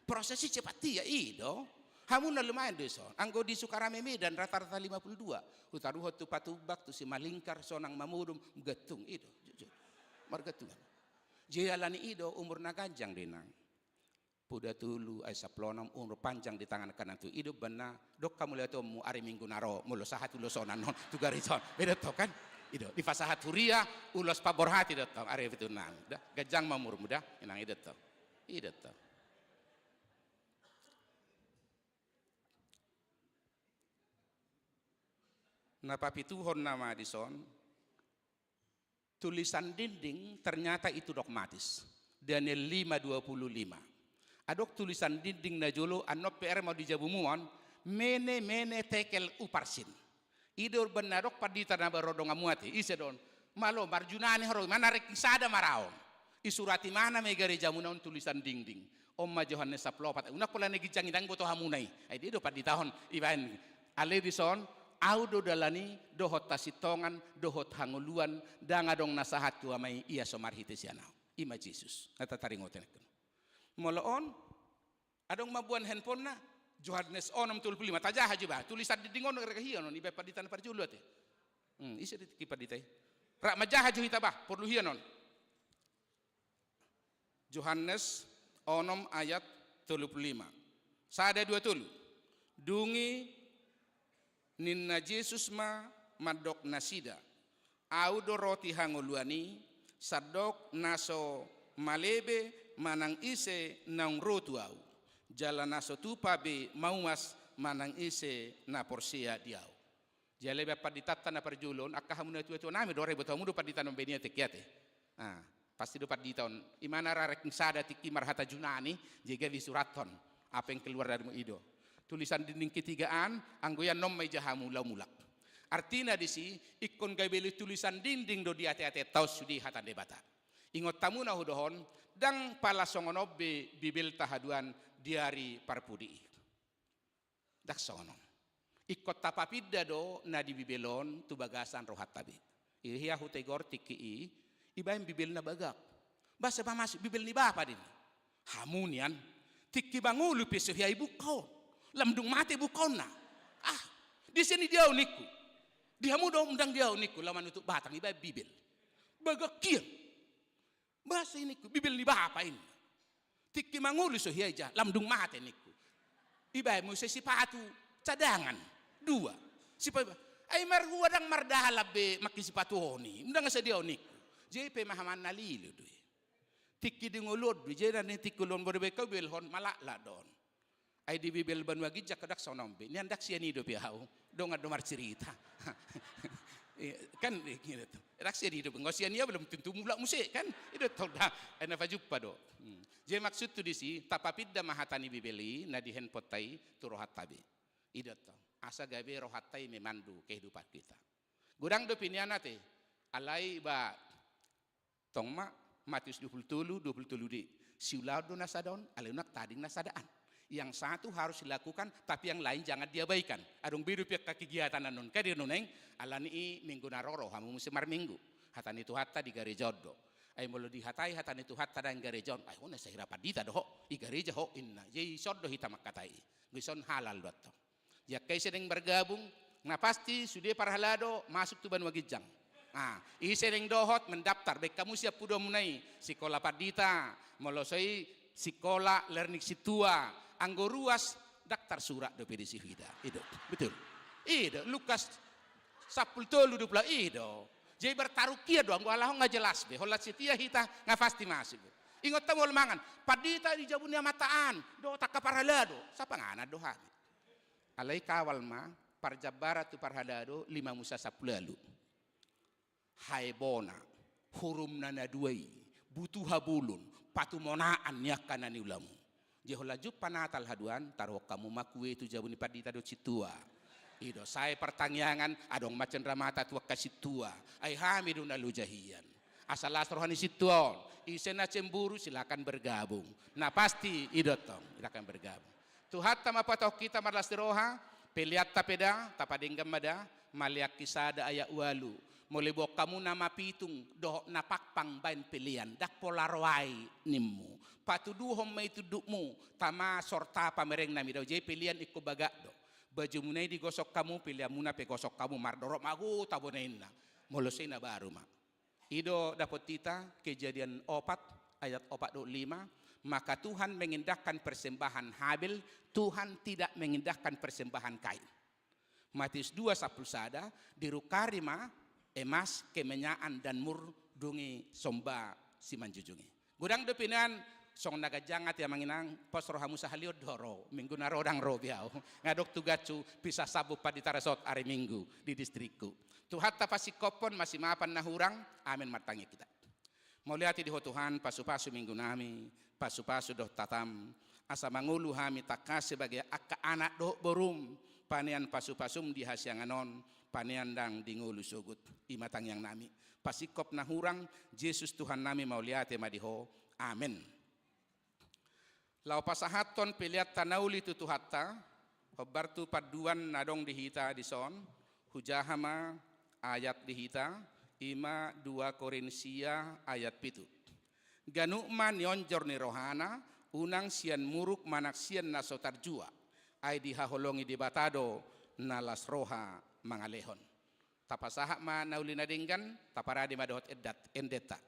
Proses i cepat ia, i do. Hamu na lumayan do dison. Anggo di Sukarame Medan rata-rata lima puluh dua. Hutaruhon tu Patumbak, tu Simalingkar, sonang mamodom, gantung, i do. Jujur. Margantungan. Jala ni i do umur na ganjang do inang. Poda tolu, ai sampulu onom, umur panjang di tangan kanan tu. I do umbahen na, dok hamu lewat ommu ari Minggu na ro, molo sahat ulos on annon, tu gareja on. Be do tong kan? I do, dipasahat huria, ulos paborhat i do tong, ari Pitu nami. Da, ganjang ma umurmu da, inang i do tong. I do tong. Na papituhon nama dison, tulisan dinding ternyata itu dogmatis. Daniel lima dua puluh lima. Adong tulisan dinding na jolo, annon P R mau di jabu muon, mene, mene, tekel, uparsin. I do umbahen na adong pandita na baru donganmu ate, ise do on. Malo, marjunani haro, mana ranking sada maraon. Isurati mana ma i garejamuna on tulisan dinding. On ma Johannes sampulu opat. Unang pola na ginjang inang boto hamuna i. Ai dia do pandita on, ibaen. Alai dison, au do dalan i, dohot hasintongan, dohot hangoluan, ndang adong na sahat tu Ama i, ia so marhite sian au. I ma Jesus. Na tataringot i nangkin. Molo on, adong mamboan handphonena, Johannes onom tolu puluh lima, tajaha jo bah, tulisan dinding on, rega hian on, ibaen pandita na parjolo ate. Hmm, ise do tingki pandita i. Rap manjaha jo hita bah, porlu hian on. Johannes onom ayat tolu puluh lima. Sada, dua, tolu. Dung i ninna Jesus ma mandok nasida, Au do roti hangoluan i, sandok na so male be manang ise naung ro tu Au, jala na so tupa be mauas manang ise na porsea di Au. Jala ibaen panditanta na parjolo on, angka hamu na tuatua nami do, ra iboto hamu do pandita na umbahen i ate, tingki ate. Ah, pasti do pandita on. Imana ra ranking sada tingki marhata Junani, jadi gabe isurathon. Apa yang keluar dari mulut i do. Tulisan dinding ketigaan, anggo i annon ma ija hamu laho mulak. Artina disi, ingkon gabe tulisan dinding do di ateatenta on sude hata ni Debata. Ingot hamu na hudohon, ndang pala songon on be Bibelta haduan di ari parpudi i. Ndang songon on. Ingkon tapapinda do na di Bibel on tu bagasan rohanta be. I hea hutegor tingki i, ibaen Bibel na bagak. Boasa pamasuk Bibel ni bapa do i. Hamu nian, tingki mangolu pe so hea i buka on. Lam dung mate bukaonna. Ah, disi ni dia au ningku. Di hamu do ndang dia au ningku, lam manutup batang ibaen Bibel. Bagak hian. Boasa i ningku, Bibel ni bapa i. Tingki mangolu so hea i ja, lam dung mate ningku. Ibaen muse sipatu cadangan. Dua. Sipatu. Ai marhua ndang mardalan be mangke sipatu on i. Ndang sadia on ningku. Jadi pemahaman na lilo do i. Tingki di ngolu on do i. Jadi na tingki ngolu on bodo be kau belhon malaklak do on. Ai di Bibel banua ginjang ndang songon on be. Nian ndang sian i dope au. Dongan do marcerita. Iya, kan, gitu. Ndang sian i dope. Nggak sian i au belum tentu mulak muse, kan? I do tong da. Ai na pajumpa do. Hmm. Jadi maksudhu disi, tapapinda ma hata ni Bibel i, na di handphoneta i, tu rohanta be. I do tong. Asa gabe rohanta i memandu kehidupan kita. Godang dope nian ate. Alai ba Tong ma, Matius dua puluh tolu, dua puluh tolu D. Siulaon do na sada on, alai unang tading na sada an. Yang satu harus dilakukan, tapi yang lain jangan diabaikan. Adong be dope angka kegiatan annon. Kan dia nuneng, alani i minggu na ro ro hamu muse marminggu. Hata ni Tuhanta di gareja on do. Ai molo dihatai hata ni Tuhanta ndang gareja on, ai ho na sahira pandita do ho, i gareja ho inna. Jadi ison do hita mangkatai. Anggo ison halal do antong. Jadi angka ise naeng bergabung, na pasti sude parhalado masuk tu banua ginjang. Ah, ise naeng dohot mendaftar, baen hamu sian pudamuna i, sikola pandita, molo so i sikola learning sintua, anggo ruas ndang tarsurat dope disi huida. I do, betul. I do, Lukas sampulu tolu dua puluh, i do. Jadi bertaruh hian do, anggo alai ho nunga jelas be, holan setia hita nunga pasti masuk be. Ingot hamu olo mangan, pandita di jabu ni Amanta an, dohot angka parhalado, sapanganan do hami. Alai kawal ma, parjambaran tu parhalado, lima musa sampulu ualu. Hae bona, hurumna na dua i, butuha bolon, patumonaan ni angka na niulamu. Jadi holan jumpa Natal haduan, taruhon hamu ma kue tu jabu ni pandita dohot sintua. I do, sae partangiangan, adong ma cenramata tu angka sintua. Ai hami do na loja hian. Asa las roha ni sintua on. Ise na cemburu, silakan bergabung. Na pasti, i do tong, silakan bergabung. Tuhanta ma patahon hita marlas ni roha, peleanta pe da, tapadenggan ma da, Malean kisada ayat ualu. Molo boan hamu na mapitung, dohot na pangpang baen pelean, ndang pola ro ai ninmu. Patuduhon ma i tundukmu, tama sorta pamereng nami dao, jadi pelean ingkon bagak do. Bajumuna i digosok hamu, peleanmuna pe gosok hamu, mardorop ma go tabo na inna. Molo so i na baru ma. I do dapot hita, Kejadian opat ayat opat dohot lima, maka Tuhan mengindahkan persembahan Habel, Tuhan tidak mengindahkan persembahan Kain. Matius dua sampulu sada, dirukari ma emas, kemenyan dan mur, dung i somba simanjujung i. Godang dope nian, songon na ganjang ate amang inang, pos ro hamu sahali on do ro, minggu na ro ndang ro be au. Nga adong tugashu, pisah sambung pandita resort ari Minggu di distrikku. Tuhanta pasingkophon, masimapan na hurang. Amen. Martangiang hita. Mauliate di Ho Tuhan, pasupasu minggu nami, pasupasu dohot hatam, asa mangolu hami tangkas sebagai angka anak dohot borum, panean pasupasum di hasiangan on, panean ndang di ngolu sogot. I ma tangiang nami. Pasingkop na hurang, Jesus Tuhan nami, mauliate ma di Ho. Amen. Laho pasahathon peleanta na uli tu Tuhanta, hombar tu panduan na adong di hita dison, hujaha ma ayat di hita, i ma dua Korintia ayat pitu. Ganup ma nionjor ni rohana, unang sian muruk manang sian na so tarjua, ai dihaholongi Debata do na las roha mangalehon. Tapasahat ma na uli na denggan, taparade ma dohot endat-, endenta.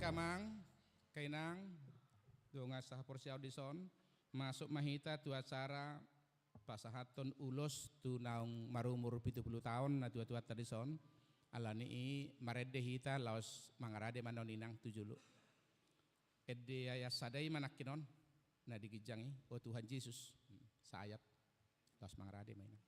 Angka amang, angka inang, dongan sahaporseaon dison, masuk ma hita tu acara pasahathon ulos tu naung marumur pitu pulu taon natuatuanta dison. Alani i marende hita laos mangarade ma on inang tu jolo. Ende ayat sada i ma nangkin on na di ginjang i, O Tuhan Jesus. Hmm, saayat. Laos mangarade ma inang.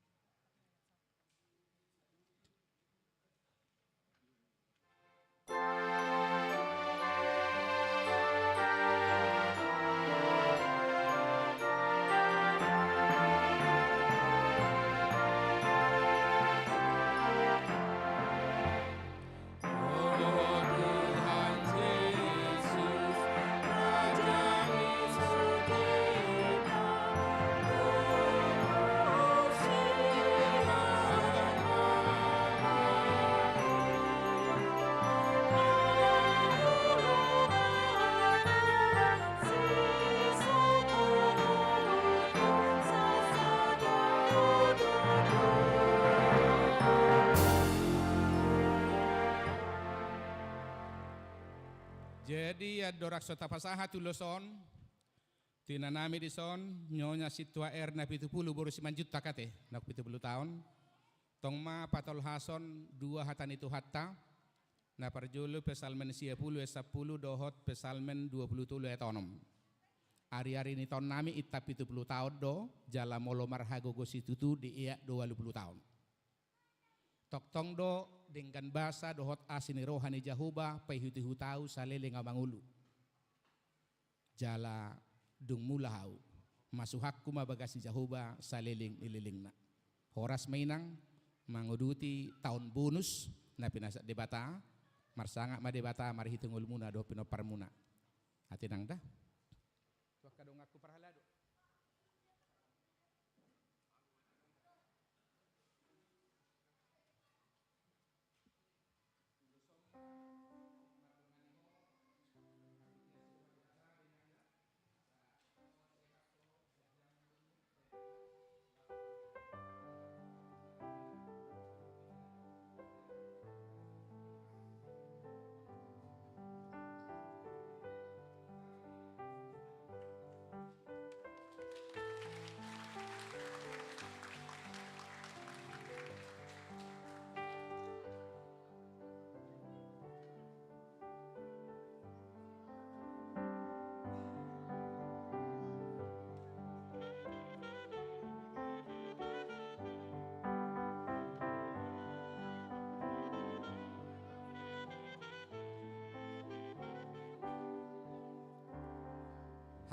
Jadi, andorang so tapasahat ulos on, tu inanami dison, Nyonya Sintua R na pitu pulu boru Simanjuntak ate, naung pitu pulu taon. Tong ma patolhason dua hata ni Tuhanta, na parjolo Psalmen sia pulu ayat sampulu dohot Psalmen dua pulu tolu ayat onom. Ariari ni taonnami inta pitu pulu taon do, jala molo marhagogo situtu dieak do ualu pulu taon. Tongtong do denggan basa dohot asi ni roha ni Jahowa paihutihut ahu saleleng ahu mangolu. Jala dung mula ahu, masuhanku ma bagas ni Jahowa saleleng ni lelengna. Horas ma inang manguduti taon bonus na pinasahat Debata, marsangap ma Debata marhite ngolumuna dohot pinomparmuna. Ate inang da. Tu angka donganku parhalado.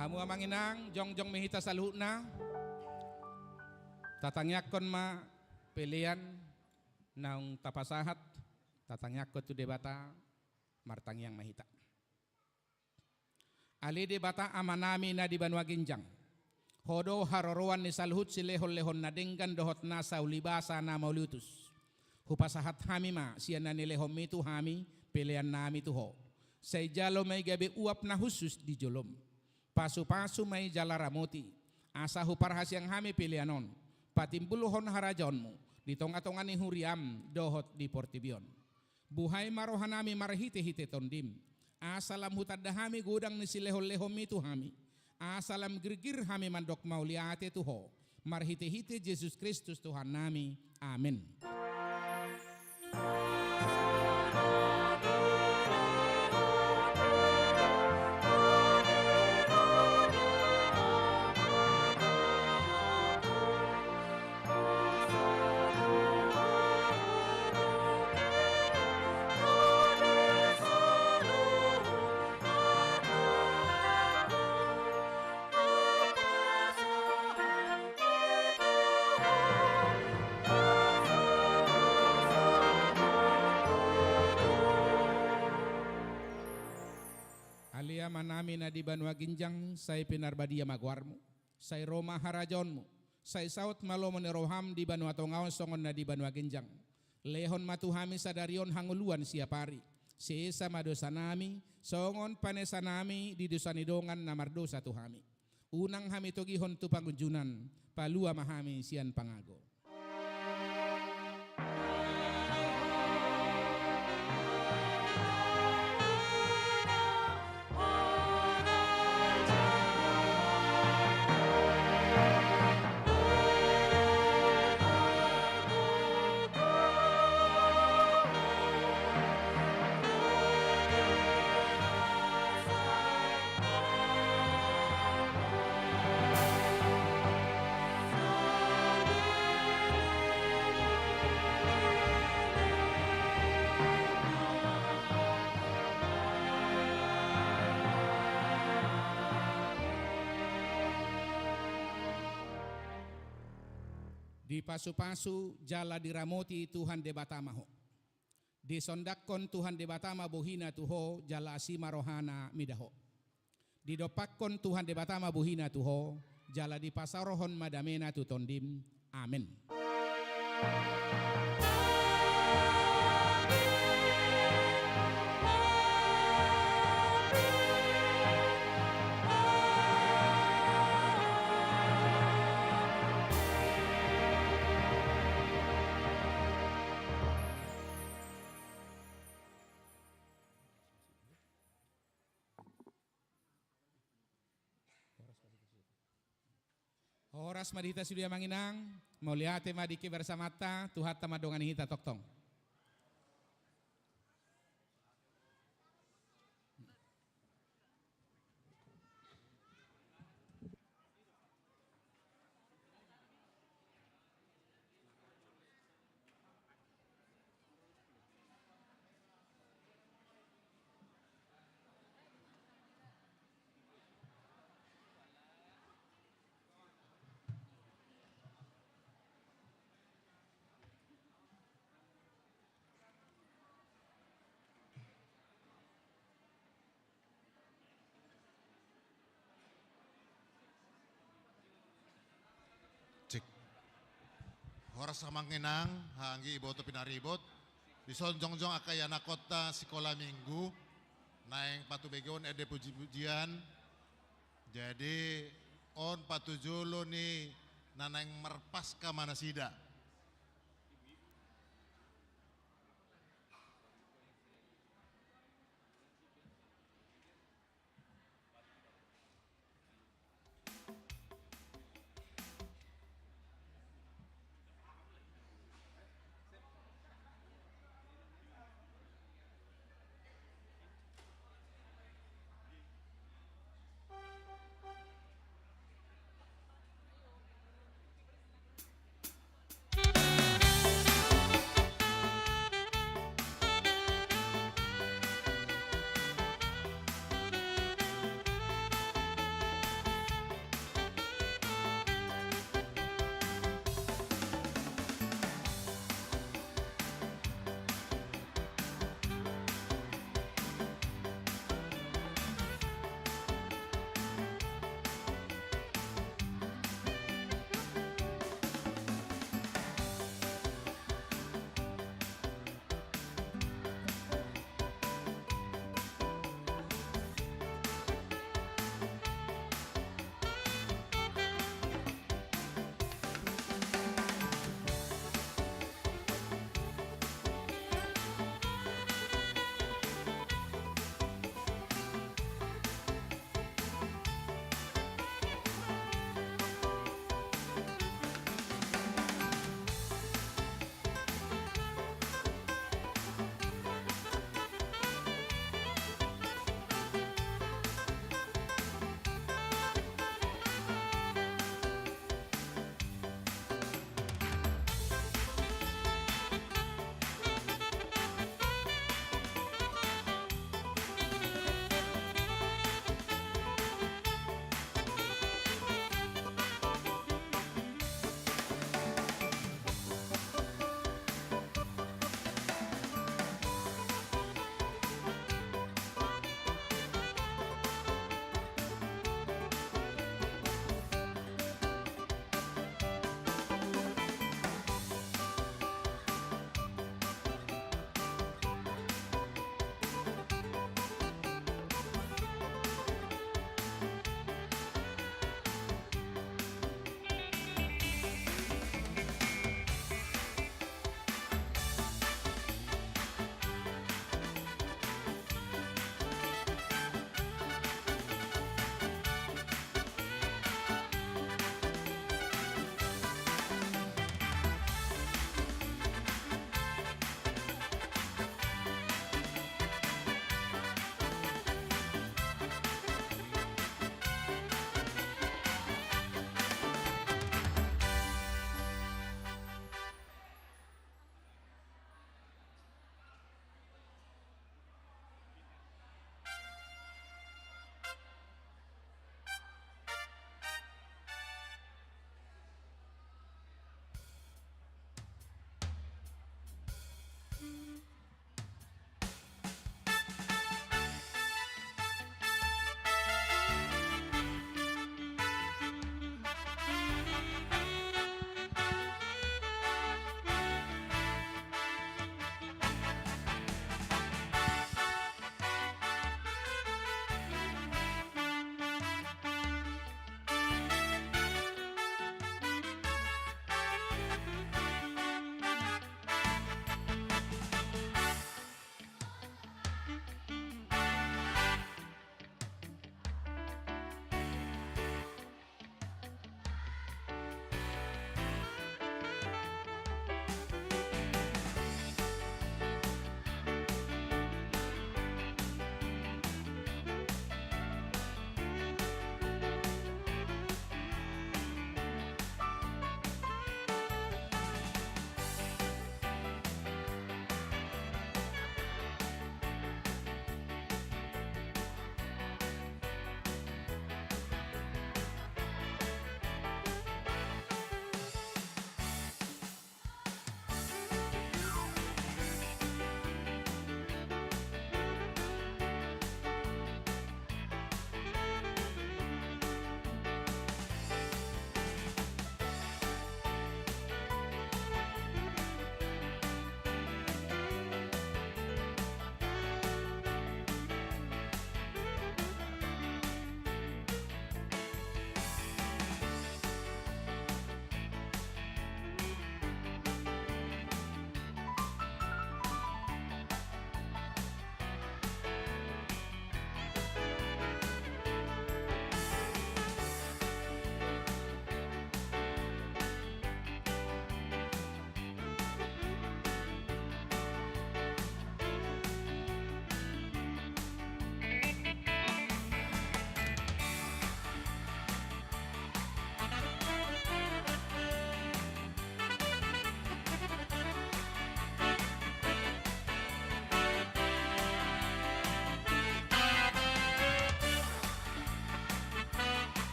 Hamu amang inang, jongjong ma hita saluhutna. Tatangiangkon ma pelean naung tapasahat, tatangiangkon tu Debata, martangiang ma hita. Ale Debata Amanami na di banua ginjang, Ho do haroroan ni saluhut silehonlehon na denggan dohot nasa ulibasa na mauliutus. Hupasahat hami ma sian na nilehonMi tu hami peleannami tu Ho. Sai jalo ma i gabe uap na hushus di joloM. Pasupasu ma i jala ramoti, asa huparhasiang hami pelean on patimbulhon harajaonMu di tongatonga ni huriaM dohot di portibi on. Buhai ma rohanami marhitehite TondiM, asa lam hutanda hami godang ni silehonlehonMi tu hami, asa lam girgir hami mandok mauliate tu Ho, marhitehite Jesus Kristus Tuhannami. Amen. Ale Amanami na di banua ginjang, sai pinarbadia ma goarMu. Sai ro ma harajaonMu, sai saut ma lomo ni rohaM di banua tonga on songon na di banua ginjang. Lehon ma tu hami sadari on hangoluan siapari. Sesa ma dosanami, songon panesanami di dosa ni dongan na mardosa tu hami. Unang hami togihon tu pangunjunan, palua ma hami sian pangago. Dipasupasu jala diramoti Tuhan Debata ma ho. Disondanghon Tuhan Debata ma bohina tu ho jala asi ma rohana mida ho. Didompakhon Tuhan Debata ma bohina tu ho jala dipasaorhon ma damena tu tondim. Amen. Horas ma di hita sude amang inang, mauliate ma di kebersamanta, Tuhanta mandongani hita tongtong. Cek. Horas amang inang, anggi iboto pinaribot. Dison jongjong angka ianakhonta sikola minggu, naeng patubegeon ende pujipujian. Jadi on patujolo ni na naeng marpaska ma nasida.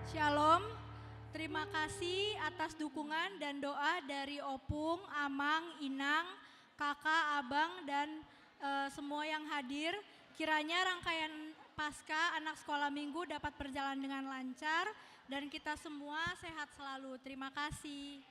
Shalom. Terima kasih atas dukungan dan doa dari opung, amang, inang, kakak, abang, dan eh, semua yang hadir. Kiranya rangkaian Pasca Anak Sekolah Minggu dapat berjalan dengan lancar dan kita semua sehat selalu. Terima kasih.